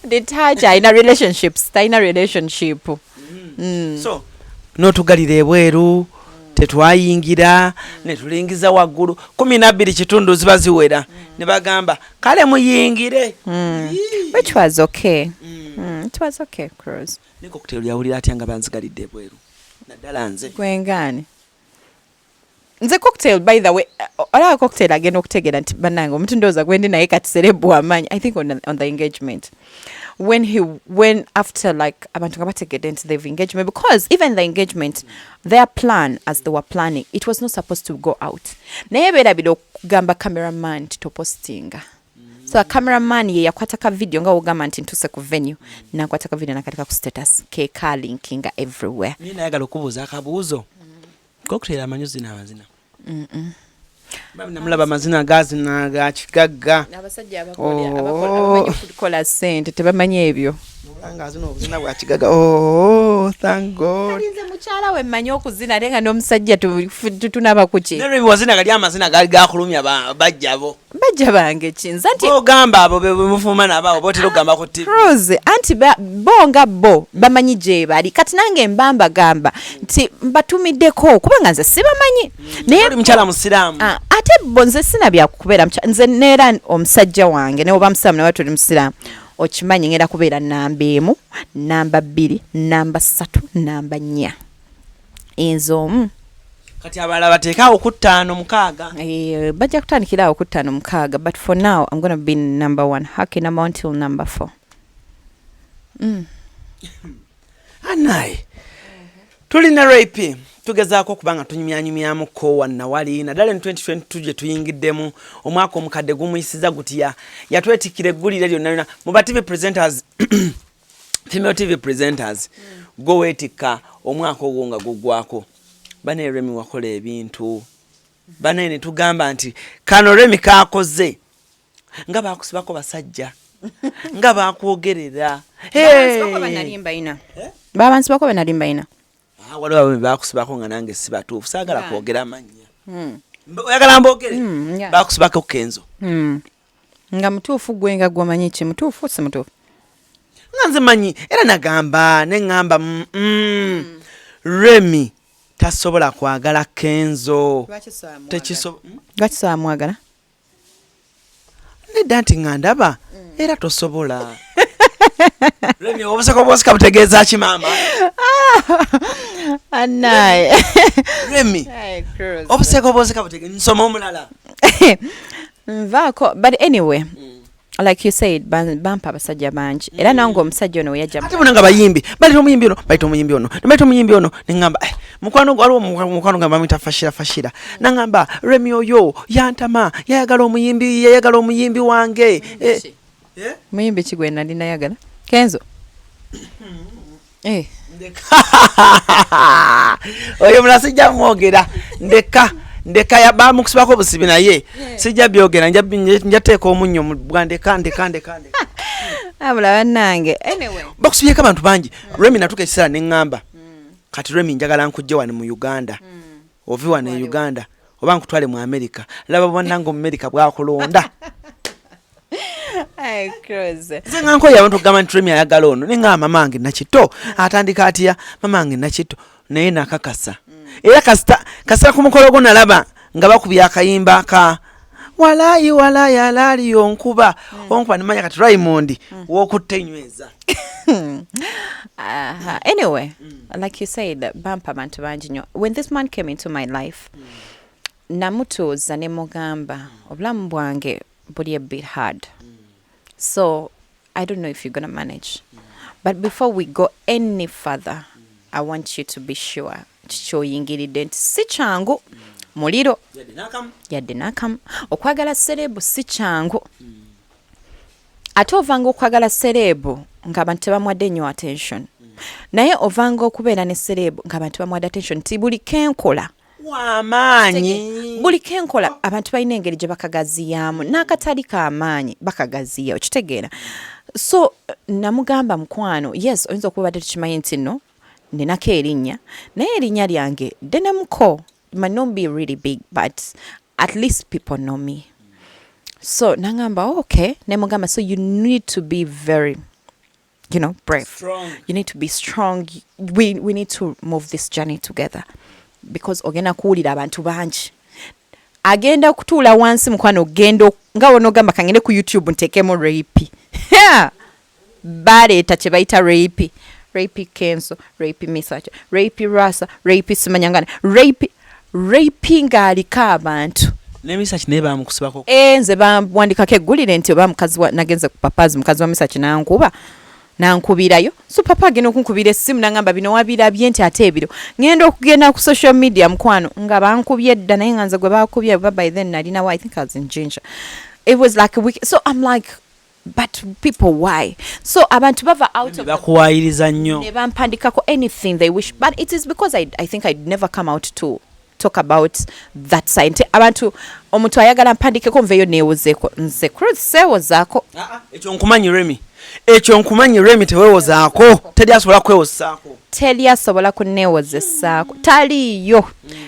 Ditacha alina relationships? Talina relationship. So n'otugalira ebweru, tetwayingira, ne tulingiza waggulu, 12:15 ziba ziwera, ne bagamba, "Kale muyingire." Yee. Which was okay. It was okay, Cruz. Ne Cocktail yawulira atya nga banzigalidde ebweru, naddala nze? Gwengaani? Nze Cocktail, by the way, olaba Cocktail agenda okutegeera nti bannange omuntu ndowooza gwendi naye kati celeb amaanyi. I think on the engagement, when he when after like abantu nga bategedde nti they've engagement, because even the engagement, their plan, as they were planning, it was not supposed to go out, naye beerabira okugamba cameraman nti topostinga. So a cameraman ye yakwata ka video nga wogamba nti ntuuse ku venue, nakwata ka video nakateeka ku status, ke kalinkinga everywhere. Naye nayagala okubuuza akabuuzo. Cocktail amanyi ozina amazina? Namulaba amazina gazina ga kigagga. Abasajja Oh. abamanyi okukola sente tebamanyi ebyo. Nga azina obuzina bwa kigagga. Oh, thank God. Kati nze mukyala we mmanyi okuzina, ate nga n'omusajja tunaba kuki. Naye wazina gali amazina gaali gakulumya bajjabo. Bajja bange kinza nti Ogamba abo be bemufuma nabo abo botera okugamba ku TV. Cruz, anti bo nga bo bamanyi gye bali. Kati nange mba mbagamba nti mbatumiddeko kubanga nze sibamanyi, naye Oli mukyala musiraamu. Ah, ate bo nze sina byakubeera nze neera omusajja wange ne oba musiraamu newa tuli musiraamu, okimanyi ngenda kubeera namba 1, namba 2, namba 3, namba 4, nze omu. Kati abalala bateekaawo ku ttaano mukaaga. Eh, bajja kutandikira awo ku ttaano mukaaga, but for now I'm gonna be number one, haki number one till number four. Anaye tulina Ray P, tugezaako okuba nga tunyumyanyumyamuko wannawali, naddala mu 2022 gye tuyingiddemu. Omwaka omukadde gumuyisiza gutya? Yatwetikkira eggulire lyonna lyonna mu ba TV presenters, female TV presenters. Gwe weetikka omwaka ogwo nga guggwako. Banaye Remi wakola ebintu, banaye ne tugamba nti kano Remi kakoze. Nga bakusibako basajja, nga bakwogerera. Babansibako benali mbayina. Ah, waliwo abamu bakusibako nga nange si batuufu, saagala kwogera mannya. Oyagala mbogere? Yeah. Bakusibako Kenzo. Nga mutuufu gwe nga gwomanyi ki mutuufu si mutuufu? Nga nze manyi, era nagamba neŋŋamba Remi tasobola kwagala Kenzo. Lwaki saamwagala? Nedda, nti nga ndaba era tosobola. Remi, obuseko bwosika butegeeza ki, maama? Anaye. Remi, obuseko bwosika butegeeza, nsoma omulala. Nvaako, but anyway, like you said, bampa abasajja bangi, era nange omusajja ono weyajja. Ate bona nga bayimbi baleta omuyimbi ono, baleta omuyimbi ono, nebaleta omuyimbi ono, neŋŋamba, eh, mukwano, waliwo mukwano gwange bamuyita Fashira. Fashira naŋŋamba, "Remi oyo yantama, yayagala omuyimbi, yayagala omuyimbi wange." Eh, eh? Muyimbi ki gwe nali nayagala? Kenzo? Eh. Oyo mulala sijja mwogera, ndeka ndeka bamukusibako obusibi, naye sijja byogera, nja teeka omunnyo mu bwa, ndeka ndeka ndeka ndeka. Abula bannange, anyway. Bakusibyeko abantu bangi, Remi. Natuka ekiseera neŋŋamba, kati Remi, njagala nkujje wano mu Uganda, ove wano e Uganda oba nkutwale mu America. Laba bannange, omu America bwakulonda. Ay, Cruz. Nze nga nkoye abantu okugamba nti Remi ayagala ono, neŋŋamba, mamange Nakito atandika atya, mamange Nakito? Naye nakakasa era kasita kasita ku mukolo gwo nalaba nga bakubye akayimba ka walayi walayi alaali onkuba onkuba, nemanya kati Raymond wokutta enyweza. Aha. Anyway, like you said, bampa abantu bangi nnyo. When this man came into my life, namutuuza ne mugamba, obulamu bwange buli a bit hard, so I don't know if you're gonna manage, but before we go any further, I want you to be sure kikyoyingiridde nti si kyangu, muliro yadde n'akamu. Okwagala celeb si kyangu, ate ovanga okwagala celeb ng'abantu tebamwadde nnyo attention, naye ovanga okubeera ne celeb ng'abantu bamuwadde attention nti buli kenkola wamaanyi. Buli kenkola abantu balina engeri gye bakagaziyaamu, n'akatali kamaanyi bakagaziya, okitegeera? So namugamba, mukwano, yes, oyinza okuba badde tukimanyi nti nno ninako erinnya, naye erinnya lyange ddenemuko might not be really big, but at least people know me. So nangamba, oh, okay. Nemugamba, so you need to be very brave. Strong. You need to be strong. We need to move this journey together because ogenda kuwulira abantu bangi, agenda kutuula wansi, mukwano, ogenda nga wonogamba kangende ku YouTube nteekemu rape, baleeta kye bayita rape, rape Kenzo, rape Misacha, rape Rasa, rape simanyangana, rape, rape ng'aliko abantu. Nemisaki naye bamukusibako? E, nze bawandikako eggulire nti oba mukazi wa nagenze ku papazi, mukazi wa Misaki nankuba, nankubirayo. So papa agenda okunkubira essimu nangamba, bino wabirabye? Nti ate ebiro ngenda okugenda ku social media, mukwano, nga bankubye edda, naye nga nze gwe bakubye oba by then nalinawo, I think I was in Jinja. It was like a week. So I'm like, but people, why? So abantu bava out of the Bakuwayiriza nnyo. Ne bampandikako anything they wish, but it is because I think I'd never come out to talk about that side, nti abantu, omuntu ayagala mpandikeko nveeyo neewozeeko. Nze Cruz seewozaako. Ah, ah, ekyo nkumanyi, Remi, ekyo nkumanyi, Remi, teweewozaako, teri asobola kwewozaako. Teri asobola kunneewozesaako, taliiyo.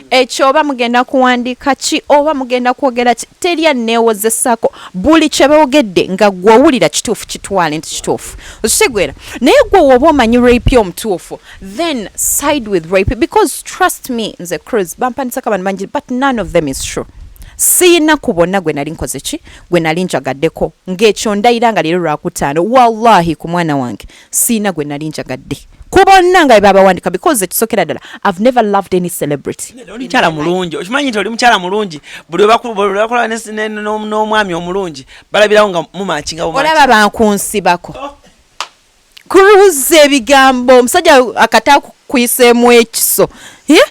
Ekyo oba mugenda kuwandiika ki oba mugenda kwogera ki, teri anneewozesaako. Buli kye boogedde nga gwe owulira kituufu, kitwale nti kituufu, okitegeera? Naye gwe woba omanyi rape omutuufu, then side with rape, because trust me, nze Cruz bampandisako abantu bangi, but none of them is true. Siina ku bonna gwe nali nkoze ki, gwe nali njagaddeko, ng'ekyo ndayira nga leero lwakutaano, wallahi ku mwana wange, siina gwe nali njagadde ku bonna nga bwe babawandika, because ekisookera ddala, I've never loved any celebrity. Oli mukyala mulungi, okimanyi nti oli mukyala mulungi. Buli bwe bakola n'omwami omulungi, balabirawo nga mumakinga. Olaba bankunsibako kuruza ebigambo, omusajja akata kuyiseemu ekiso. Yeah?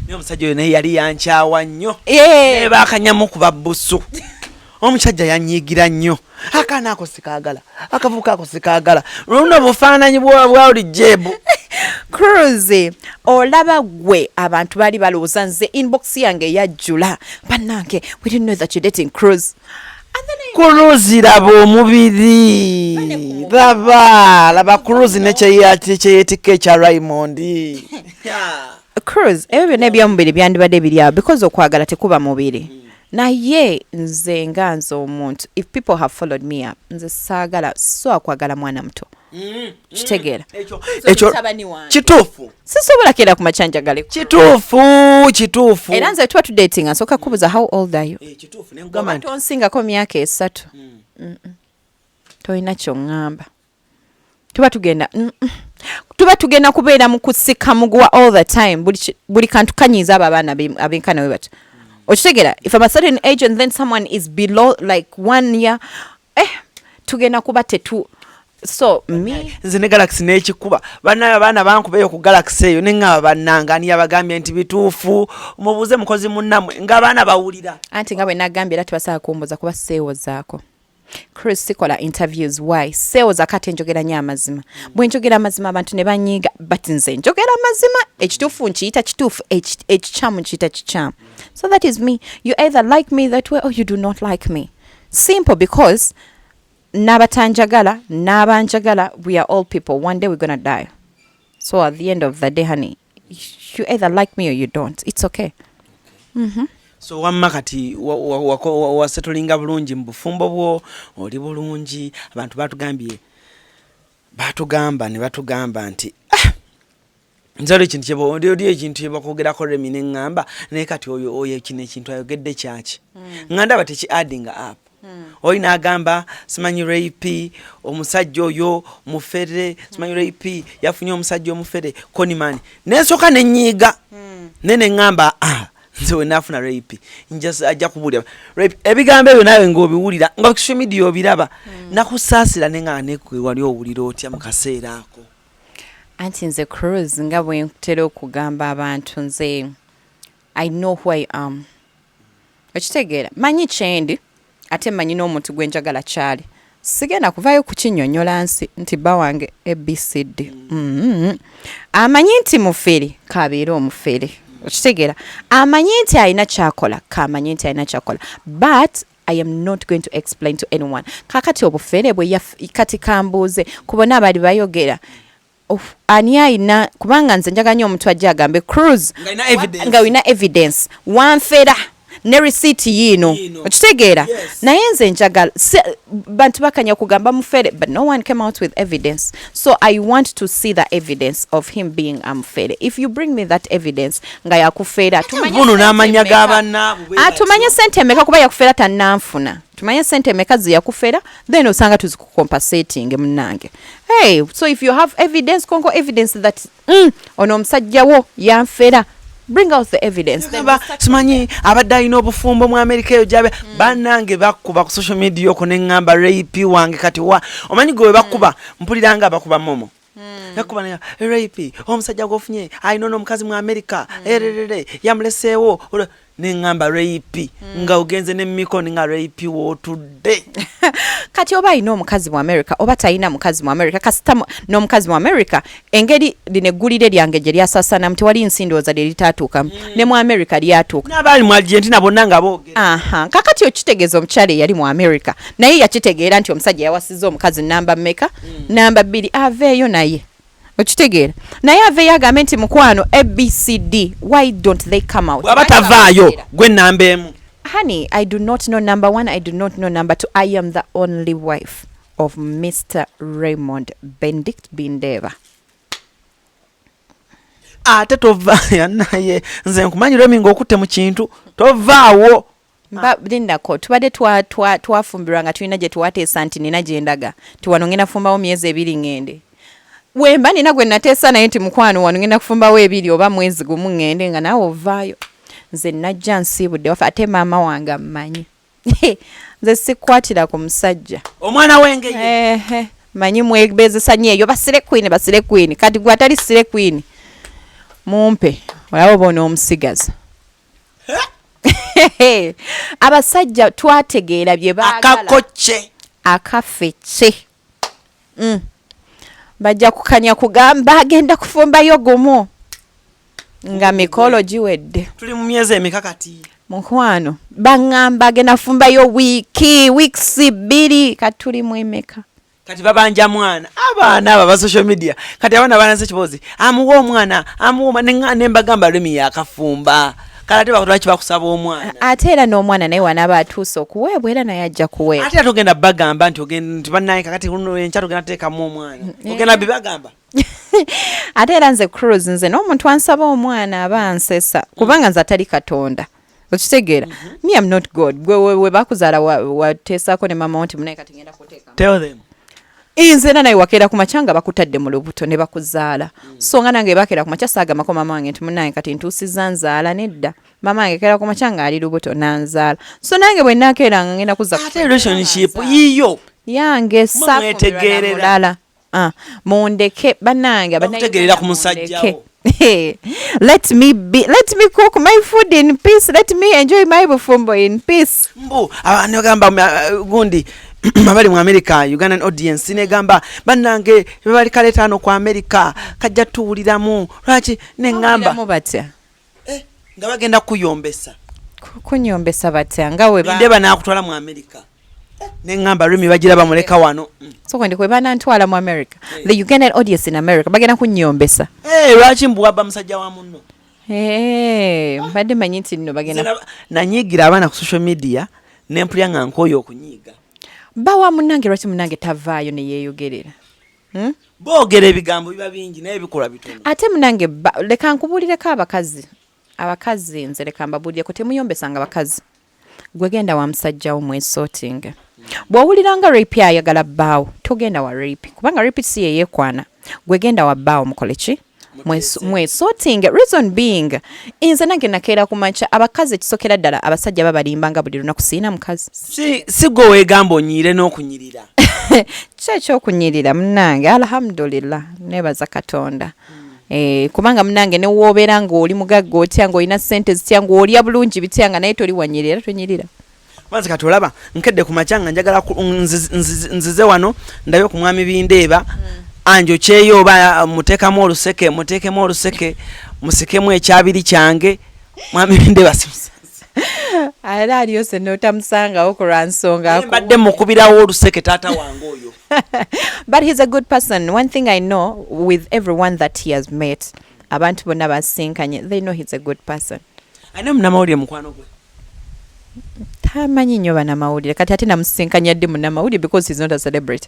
Naye omusajja oyo naye yali yankyawa nnyo. Eh. Ne bakanyamu kuba busu, omusajja yanyiigira nnyo. Akaana ako sikaagala, akavubuka ako sikaagala, luno bufaananyi bwa oli jebu. Cruz, olaba gwe abantu baali balowooza nze inbox yange yajjula, bannange, we didn't know that you're dating Cruz. Cruz, laba omubiri, laba, laba Cruz nekyeyetikka ekya Raymond. Cruz, ebyo byonna ebyomubiri byandibadde biri awo because okwagala tekuba mubiri. Naye nze nga nze omuntu, if people have followed me up, nze saagala, so akwagala mwana muto, kitegeera? Ekyo Mutabani wange. Kituufu. Sisobola keera ku makya njagale. Kituufu, kituufu. Era nze tuba tudatinga, nsooka kubuuza, "How old are you?" Eh, kituufu, nenkugamba nti Tonsingako myaka 3. Tolina kyoŋŋamba. Tuba tugenda Tuba tugenda kubeera mu kusika muguwa all the time. Buli kantu kanyiiza abo abaana abenkana we batyo, okitegeera? If I'm a certain age and then someone is below like one year, tugenda kuba tetu, so me Nze ne Galaxy n'ekikuba bannaye, abaana bankuba eyo ku Galaxy eyo, neŋŋamba, bannanga, ani yabagambye nti bituufu? Mubuuze mukozi munnammwe ng'abaana bawulira. Anti nga bwe nagambye, era tebasobola kumbuuza kuba seewozaako. Chris, sikola interviews. Why? Seewozaako ate njogera nnyo amazima. Bwe njogera amazima abantu ne banyiiga, but nze njogera amazima. Ekituufu nkiyita kituufu, ekikyamu nkiyita kikyamu. So that is me. You either like me that way or you do not like me, simple, because n'abatanjagala n'abanjagala, we are all people. One day we're gonna die. So at the end of the day, honey, you either like me or you don't. It's okay. So wamma kati wasettlinga bulungi mu bufumbo bwo, oli bulungi. Abantu batugambye, batugamba ne batugamba nti, "Ah, nze oli ekintu oli ekintu kyebakwogerako Remi." Neŋŋamba, naye kati oyo kino ekintu ayogedde kyaki? Nga ndaba teki adding up. Oli n'agamba, simanyi Ray P omusajja oyo mufere, simanyi Ray P yafunye omusajja omufere, conman. Nensooka nenyiiga, naye neŋŋamba, ah, nze we naafuna Ray P ajja kubuulira Ray P ebigambo ebyo. Naawe ng'obiwulira nga ku social media obiraba, nakusaasira, neŋŋamba nekwe wali owulira otya mu kaseera ako? Anti nze Cruz, nga bwe ntera okugamba abantu, nze I know who I am, okitegeera? Manyi kyendi, ate manyi n'omuntu gwe njagala kyali. Sigenda kuvaayo kukinnyonnyola nsi nti bba wange ABCD. Amanyi nti mufere, kabeere omufere, okitegeera? Amanyi nti alina kyakola, kamanyi nti alina kyakola, but I am not going to explain to anyone. Kakati obufere bwe kati kambuuze ku bonna abaali bayogera, ani ayina? Kubanga nze njagala nnyo omuntu ajja agambe, "Cruz," Ng'alina evidence. Nga olina evidence, wanfera ne receipt yiino. Yiino. Okitegeera? Yes. Naye nze njagala bantu bakanya kugamba mufere, but no one came out with evidence. So I want to see the evidence of him being amufere. If you bring me that evidence nga yakufeera, tumanye Buno sente n'amannya mmeka. g'abannaabwe bwe Ah, batyo. tumanye sente emeka, kuba yakufeera tannanfuna. Tumanye sente emeka ze yakufeera, then osanga tuzikucompensating munnange. Hey, so if you have evidence, konko evidence that ono omusajja wo yanfera, bring out the evidence. Then Gamba, simanyi abadde alina obufumbo mu Amerika eyo gyabe. Bannange, bakkuba ku social media okwo, neŋŋamba Ray P wange kati wa omanyi gwe we bakkuba, mpulira nga bakuba momo yakuba naye Ray P omusajja gwofunye alina ono omukazi mu Amerika, ererere yamuleseewo. Neŋŋamba Ray P nga ogenze nemikono nga Ray P wootudde. Kati oba alina omukazi mu America oba talina mukazi mu America, kasita n'omukazi mu America, engeri lino eggulire lyange gye lyasasanamu, tewali nsi ndowooza lye litaatuukamu, ne mu America lyatuuka. N'abaali mu Argentina bonna nga boogera. Aha, kakati okitegeeza omukyala eyali mu America naye yakitegeera nti omusajja yawasizza omukazi namba mmeka? Namba 2. Aveeyo naye, okitegeera? Naye aveeyo agambe nti, "Mukwano, ABCD." Why don't they come out? Bw'aba tavaayo, gwe namba 1. Honey, I do not know number one. I do not know number two. I am the only wife of Mr. Raymond Benedict Bindeba. Ate tova naye nze nkumanyi Remi ng'okutte mu kintu, tovaawo. Mba lindako, tubadde twafumbirwa nga tulina gye twateesa nti nina gye ndaga nti wano ngenda kufumbawo myezi 2 ŋŋende. Wemba nina gwe nateesa naye nti, "Mukwano, wano ngenda kufumbawo 2 oba mwezi 1 ŋŋende," nga naawe ovaayo. Nze najja nsiibudde waffe, ate maama wange ammanyi. Nze sikwatira ku musajja. Omwana w'engeye. Ehe, manyi mwebezesa nnyo eyo ba slay queen, ba slay queen. Kati gwe atali slay queen, mumpe olaba oba onoomusigaza. Abasajja twategeera bye baagala. Akakocce. Akaffe kye. Bajja kukanya kugamba agenda kufumbayo gumu nga mikolo giwedde. Tuli mu myezi emeka kati? Mukwano, baŋŋamba agenda fumbayo wiiki, weeks 2, kati tuli mu emeka? Kati babanja mwana, abaana abo aba social media. Kati abaana banase ekibozi, amuwa omwana, amuwa omwana. Nembagamba Remi yakafumba, kale ate lwaki bakusaba omwana? Ate era n'omwana naye wanaaba atuuse okuweebwa, era naye ajja kuweebwa. Ate era togenda bagamba nti nti bannaye kakati enkya tugenda teekamu omwana, ogenda bibagamba? Ate era nze Cruz, nze n'omuntu ansaba omwana aba ansesa, kubanga nze atali Katonda, okitegeera? Me am not God. Gwe we bakuzaala wateesaako ne mama wo nti munaye kati ngenda kuteeka? Tell them. Nze era naye wakeera ku makya nga bakutadde mu lubuto ne bakuzaala. So nga nange bakeera ku makya, saagambako mama wange nti munange kati ntuusizza nzaala. Nedda, mama wange keera ku makya ng'ali lubuto nanzaala. So nange bwe nakeera nga ngenda kuzza. Ate relationship yiyo. Yange. Mwetegeerera. Mulala. Ah, mundeke bannange. Bakutegeerera ku musajja wo. Let me be, let me cook my food in peace, let me enjoy my bufumbo in peace. Mbu abantu bagamba gundi abali mu America, Ugandan audience negamba bannange bebali kaleetaano ku America kajja tuwuliramu lwaki, neŋŋamba Bawuliramu batya? Eh, nga bagenda kuyombesa. Kunyombesa batya nga we ndeba nakutwala mu America? Eh, neŋŋamba Remi bagira bamuleka wano. So kwendi kwe banantwala mu America, the Ugandan audience in America bagenda kunyombesa? Eh, lwaki mbu wabba musajja wa munno? Eh, mbadde manyi nti nno bagenda Nze nanyiigira abaana ku social media, nempulya nga nkooye okunyiiga. Bawa munnange, lwaki munnange tavaayo ne yeeyogerera? Hmm? Boogera ebigambo biba bingi naye bikolwa bitono. Ate munange leka nkubuulireko, abakazi nze leka mbabuulireko, temuyombesanga bakazi. Gwe genda wa musajjawo mwesootinge. Bw'owulira nga rape ayagala bbaawo, togenda wa rape, kubanga rape si yeyeekwana. Gwe genda wa bbaawo, mukole ki? Mwesootinge. Reason being, nze nange nakeera ku makya. Abakazi, ekisokera ddala, abasajja babalimba nga buli lunaku siina mukazi. Si gwe weegamba onyiire n'okunyirira. Ki ekyokunyirira munange? Alhamdulillah, nebaza Katonda. Eh, kubanga munange newoobeera ng'oli mugagga otya, ng'olina sente zitya, ng'olya bulungi bitya, nga naye toli wanyirira, era tonyirira. Mazi kati olaba nkedde ku makya nga njagala nzize wano ndabe ku mwami Bindeeba, anjokyeyo oba muteekamu oluseke, muteekemu oluseke, musikemu ekyabiri kyange. Mwami Bindeeba simusanze. Era aliyose n'otamusangawo ku lwa nsonga. Mbadde mukubirawo oluseke taata wange oyo. But he's a good person. One thing I know, with everyone that he has met, abantu bonna basinkanye, they know he's a good person. Alina munnamawulire mukwano gwe? Tamanyi nnyo bannamawulire. Kati ate namusinkanya ddi munnamawulire? Because he's not a celebrity.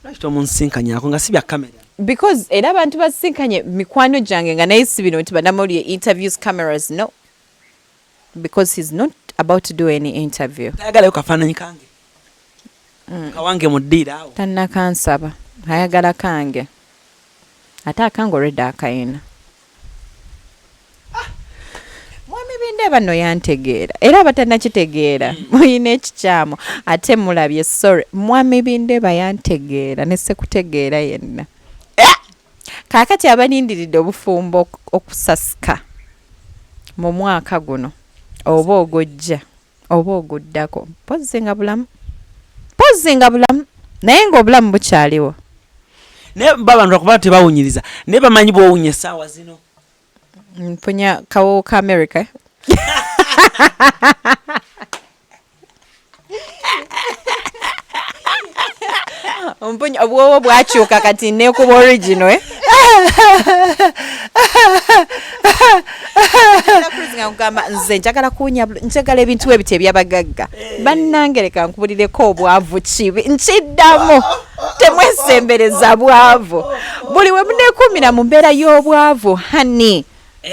Lwaki tomunsinkanyako nga si bya kamera? Because era abantu basinkanye mikwano gyange nga naye si bino nti bannamawulire, interviews, cameras, no, because he's not about to do any interview. Tayagalayo kafaananyi kange kawange mu ddiiro awo? Tannakansaba. Ayagala kange, ate akange already akayina. Mwami Bindeeba nno yantegeera, era abatannakitegeera muyina ekikyamu ate mulabye. Sorry, mwami Bindeeba yantegeera ne sekutegeera yenna. Kaakati abalindiridde obufumbo okusasika mu mwaka guno oba ogujja oba oguddako, mpozzi nga bulamu, mpozzi nga bulamu, naye ng'obulamu bukyaliwo. Naye ba abantu lwakuba tebawunyiriza, naye bamanyi bwowunya essaawa zino. Mpunya kawowo ka America, eh? Mpunya obwowo bwakyuka, kati nekuba original, eh? Nga nkugamba nze njagala kuwunya njagala ebintu ebiti ebyabagagga. Bannange, leka nkubulireko, obwavu kibi. Nkiddamu, temwesembereza bwavu. Buli we muneekuumira mu mbeera y'obwavu, hani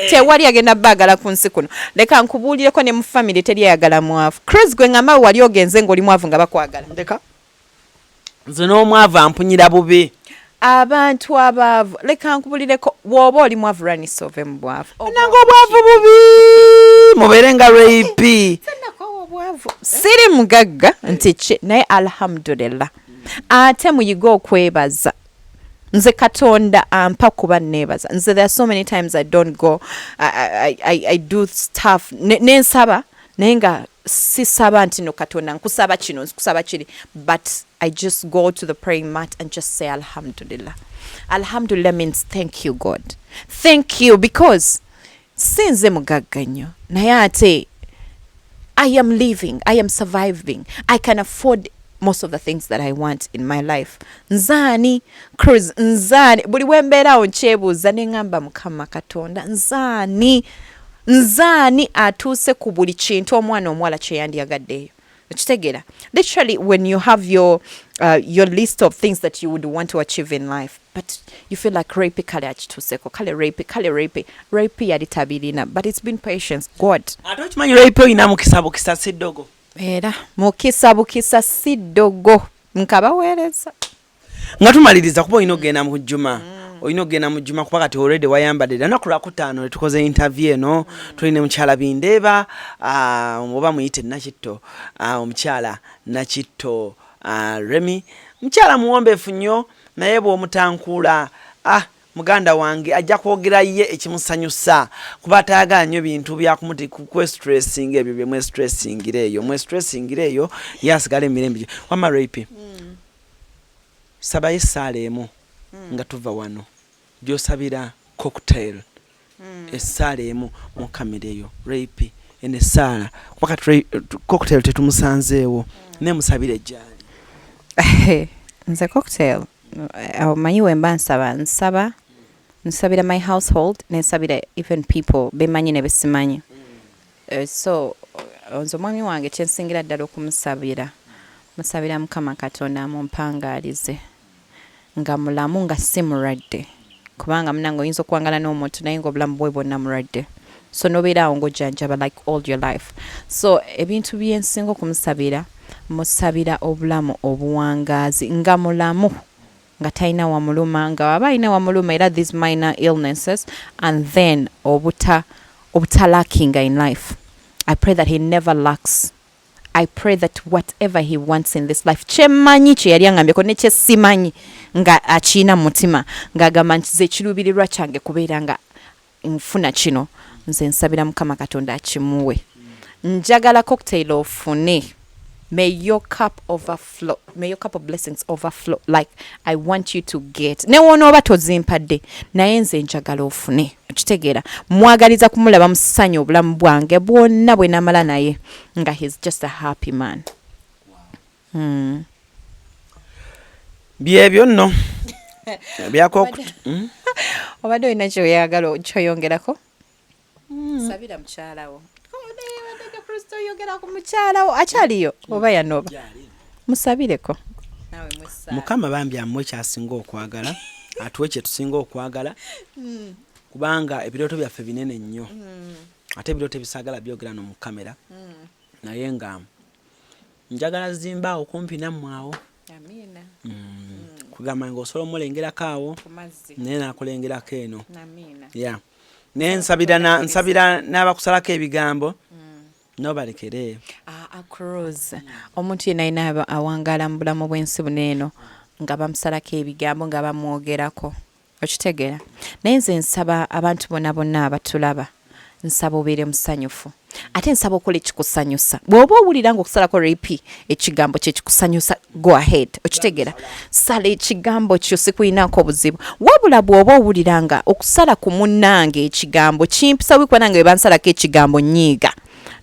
tewali agenda baagala ku nsi kuno. Leka nkubuulireko, ne mu famire teri ayagala mwavu. Cros, gwe ngamba wali ogenze ng'oli mwavu nga bakwagala? Ndeka, nze n'omwavu ampunyira bubi. Abantu abaavu, leka nkubulireko, bw'oba oli mwavu, lwanisa ove mu bwavu. Nange obwavu bubi, mubeere nga Rape. Nakowa obwavu. Siri mugagga nti ki, naye alhamdulillah. Ate muyige okwebaza. Nze Katonda ampa kuba neebaza. Nze there are so many times I don't go, I do stuff nensaba, naye nga sisaba nti no Katonda nkusaba kino, nkusaba kiri, but I just go to the praying mat and just say alhamdulillah. Alhamdulillah means thank you God, thank you, because si nze mugagga nnyo, naye ate I am living, I am surviving, I can afford most of the things that I want in my life. Nzaani Cruz, nzaani? Buli wembeeraawo nkyebuuza ne ŋŋamba, Mukama Katonda, nzaani, nzaani atuuse ku buli kintu omwana omuwala kye yandyagaddeeyo? Okitegeera? Literally, when you have your list of things that you would want to achieve in life, but you feel like Ray P kale akituuseko, kale Ray P, kale Ray P, Ray P yali tabirina, but it's been patience, God. Ate okimanyi, Ray P olina mukisa bukisa, si ddogo. Era mukisa bukisa, si ddogo, nkabaweereza. Nga tumaliriza, kuba olina okugenda mu jjuma, olina okugenda mu jjuma, kuba kati already wayambadde. Lunaku lwakutaano letukoze interview eno. Tulina mukyala Bindeeba, oba muyite Nakitto, omukyala Nakitto Remi, mukyala muwombeefu nnyo, naye bw'omutankuula, muganda wange, ajja kwogera ye ekimusanyusa, kuba atayagala nnyo bintu byakumuti kwestressinga. Ebyo bye mwestressingira eyo, mwestressingira eyo, ye asigala emirembe gye. Wamma Ray P, sabayo essaala emu nga tuva wano gy'osabira Cocktail, essaala emu mu kamera eyo. Ray P, eno essaala, kuba kati Cocktail tetumusanzeewo, naye musabire ejjaali. Nze Cocktail, omanyi wemba nsaba, nsaba, nsabira my household, nensabira even people bemanyi ne besimanyi. So nze omwami wange kyensingira ddala okumusabira, musabira Mukama Katonda amumpangaalize nga mulamu, nga si mulwadde, kubanga munange oyinza okuwangala n'omuntu naye nga obulamu bwe bwonna mulwadde, so nobeera awo ng'ojjanjaba like all your life. So ebintu byensinga okumusabira, musabira obulamu obuwangaazi, nga mulamu, nga talina wamuluma, nga waba alina wamuluma era these minor illnesses, and then obuta obutalackinga in life. I pray that he never lacks. I pray that whatever he wants in this life, kyemmanyi kye yali aŋambyeko ne kyesimanyi nga akiina mu mutima, ng'agamba nti ze ekiruubirirwa kyange kubeera nga nfuna kino, nze nsabira Mukama Katonda akimuwe. Njagala Cocktail ofune. May your cup overflow, may your cup of blessings overflow. Like, I want you to get, ne wonooba tozimpadde, naye nze njagala ofune. Okitegeera? Mwagaliza kumulaba musanyu obulamu bwange bwonna bwe namala naye nga he's just a happy man. Byebyo nno byako. Obadde olina kyoyagala kyoyongerako? Sabira mukyalawo. Kristo, oyogera ku mukyalawo akyaliyo oba yanoba? Musabireko naawe musaala. Mukama bambi amuwe kyasinga okwagala, atuwe kyetusinga okwagala, kubanga ebirooto byaffe binene nnyo, ate ebirooto ebisaagala byogera no mu kamera, naye nga njagala zimbaawo kumpi nammwe awo. Amiina. Kugamba nga osobola omulengerako awo, ku mazzi, naye nakulengerako eno. Amiina. Ya, naye nsabira nsabira n'abakusalako ebigambo nobalekere. Ah, Cruz, omuntu yenna alina awangaala mu bulamu bw'ensi buno eno nga bamusalako ebigambo, nga bamwogerako, okitegeera? Naye nze nsaba abantu bonna bonna abatulaba, nsaba obeere musanyufu, ate nsaba okola ekikusanyusa. Bw'oba owulira nga okusalako Ray P ekigambo kyekikusanyusa, go ahead. Okitegeera? Sala ekigambo kyo, sikuyinako obuzibu. Wabula bw'oba owulira nga okusala ku munnange ekigambo kimpisa wikuba, nange bwe bansalako ekigambo nyiiga,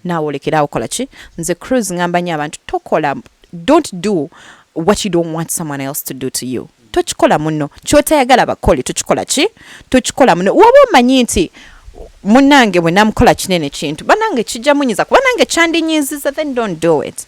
naawe olekerawo. Kola ki? Nze Cruz ngamba nnyo abantu, tokola, don't do what you don't want someone else to do to you. Tokikola muno. Kyotayagala bakole, tokikola ki? Tokikola muno. Woba omanyi nti munnange bwe namukola kinene kintu, bannange kijja munyiza, kuba nange kyandinyiziza, then don't do it,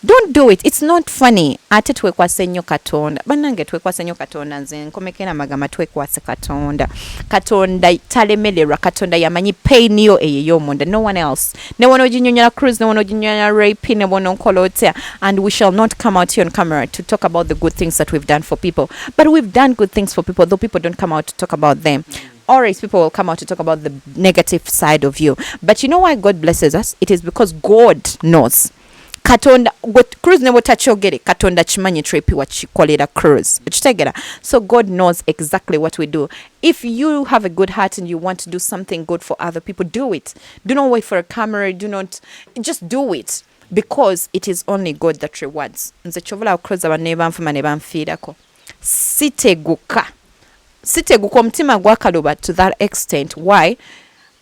don't do it. It's not funny. Ate twekwase nnyo Katonda, bannange, twekwase nnyo Katonda. Nze nkomekera amagamba, twekwase Katonda. Katonda talemererwa. Katonda yamanyi pain yo eyo ey'omunda, no one else. Ne wona oginyonyola Cruz, ne wona oginyonyola Ray P, ne wona onkola otya, and we shall not come out here on camera to talk about the good things that we've done for people, but we've done good things for people, though people don't come out to talk about them. Always people will come out to talk about the negative side of you. But you know why God blesses us? It is because God knows. Katonda gwe Cruz ne bwotakyogere, Katonda kimanyi Ray P wakikolera Cruz. Okitegeera? So God knows exactly what we do. If you have a good heart and you want to do something good for other people, do it. Do not wait for a camera. Do not, just do it, because it is only God that rewards. Nze kyovula Cruz, abantu ne banfuma ne banfiirako, siteguka, siteguka, omutima gwakaluba to that extent. Why?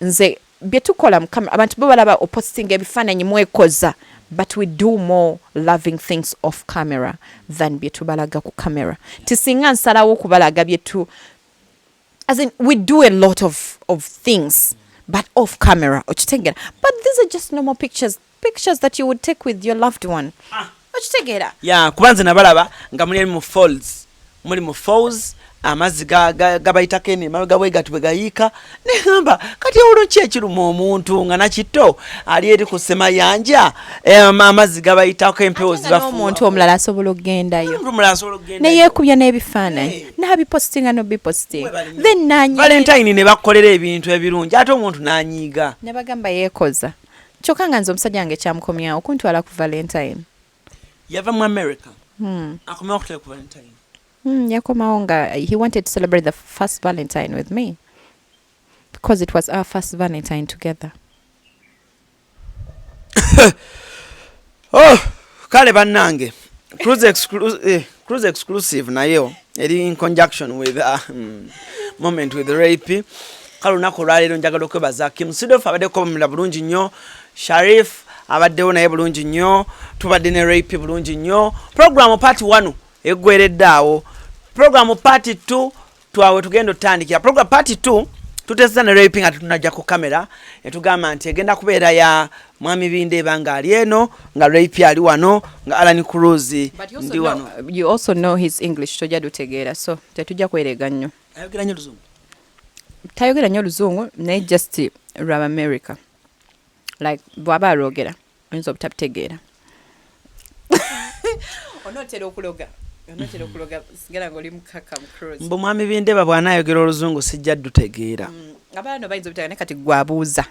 Nze Bye tukola mu camera, abantu bo balaba opostinga ebifaananyi mwekoza, but we do more loving things off camera than bye tubalaga ku camera. Ti singa nsalawo okubalaga bye tu, as in, we do a lot of things, but off camera, okitegeera? But these are just normal pictures, pictures that you would take with your loved one, okitegeera? Ya, kuba nze nabalaba nga muli mu falls, muli mu falls, amazzi gabayitako eno emabega bwe gati bwe gayiika, neŋamba kati olwo ki ekiruma omuntu nga nakitto ali eri ku semayanja, amazzi gabayitako, empewo Ate nga n'omuntu zibafuuwa. Omulala asobola okugendayo. Omuntu omulala asobola okugendayo. Neyeekubya n'ebifaananyi n'abipositinga nobipositinga, then nanyi Valentine ne bakolera ebintu ebirungi, ate omuntu n'anyiiga. Ne bagamba yeekoza, kyokka nga nze omusajja wange kyamukomyawo kuntwala ku Valentine. Yava mu America, akomewo okutera ku Valentine. Yakomawo nga he wanted to celebrate the first Valentine with me because it was our first Valentine together. Oh, kale bannange, Cruise Exclusive nayo eri in conjunction with Moment with Rape. Kale olunaku olwaleero njagala okwebaza Kim Sidof, abaddeko bamula bulungi nnyo, Sharif abaddewo naye bulungi nnyo, tubadde ne Rape bulungi nnyo. Program part 1 eggweredde awo. Program part 2 twawe tugenda otandikira. Program part 2 tuteseza ne Rape nga tetunajja ku kamera, netugamba nti egenda kubeera ya Mwami Bindeeba ng'ali eno, nga Rape ali wano, nga Alan Cruz ndi wano. You also know his English tojja dutegeera, so tetujja kwerega nnyo. Ayogera nnyo oluzungu. Tayogera nnyo oluzungu, naye just lwaba America, like bw'aba alwogera oyinza obutabitegeera. Onootera okuloga, onootera okuloga, sigala nga oli mukaka mu Cruise. Mbu Mwami Bindeeba bw'anaayogera oluzungu sijja ddutegeera. Abaana bayinza obitegeera, naye kati gwe abuuza,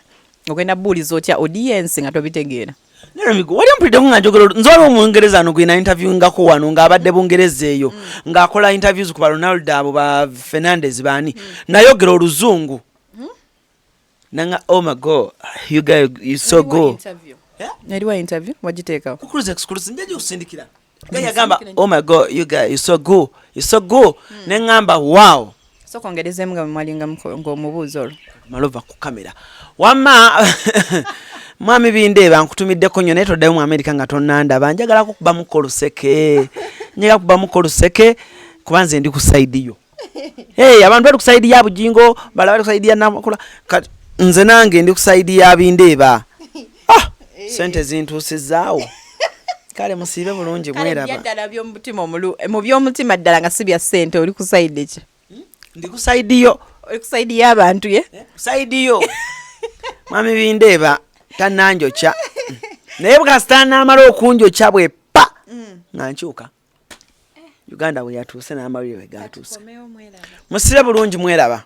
ogenda buuliza otya audience nga tobitegeera? Neremigo wali ompuliddeko nga njogera nze waliwo omungereza ano gwena interviewingako wano ng'abadde Bungereza eyo, ng'akola interviews ku ba Ronaldo, abo ba Fernandes baani, nayogera oluzungu nanga, "Oh my God, you guy, you so good." Eriwa interview wagiteekawo? Ku Cruise Exclusive, njaja okusindikira. Nga yagamba, "Oh my God, you guy, you so good, you so good," neŋŋamba, "Wow." Sooka ongerezemu nga mwalinga ng'omubuuza olwo. Malova ku kamera. Wamma Mwami Bindeeba, nkutumiddeko nnyo, naye toddayo mu Amerika nga tonnandaba. Njagala kukubamuko oluseke, njagala kubamuko oluseke, kuba nze ndi ku side yo. Hey, abantu bali ku side ya Bugingo, bala bali ku side ya Namakula, kati nze nange ndi ku side ya Bindeeba. Ah, sente zintuusizaawo. Kale musiibe bulungi, mweraba. Ddala byomutima mu by'omutima ddala nga si bya ssente, oli ku side ki? Ndi ku side yo. Oli ku side y'abantu ye? Ku side yo. Mwami Bindeeba tannanjokya, naye bwekasita naamala okunjokya bwe pa nga nkyuka Uganda bwe yatuuse n'amawulire bwe gatuuse. Musire bulungi, mweraba.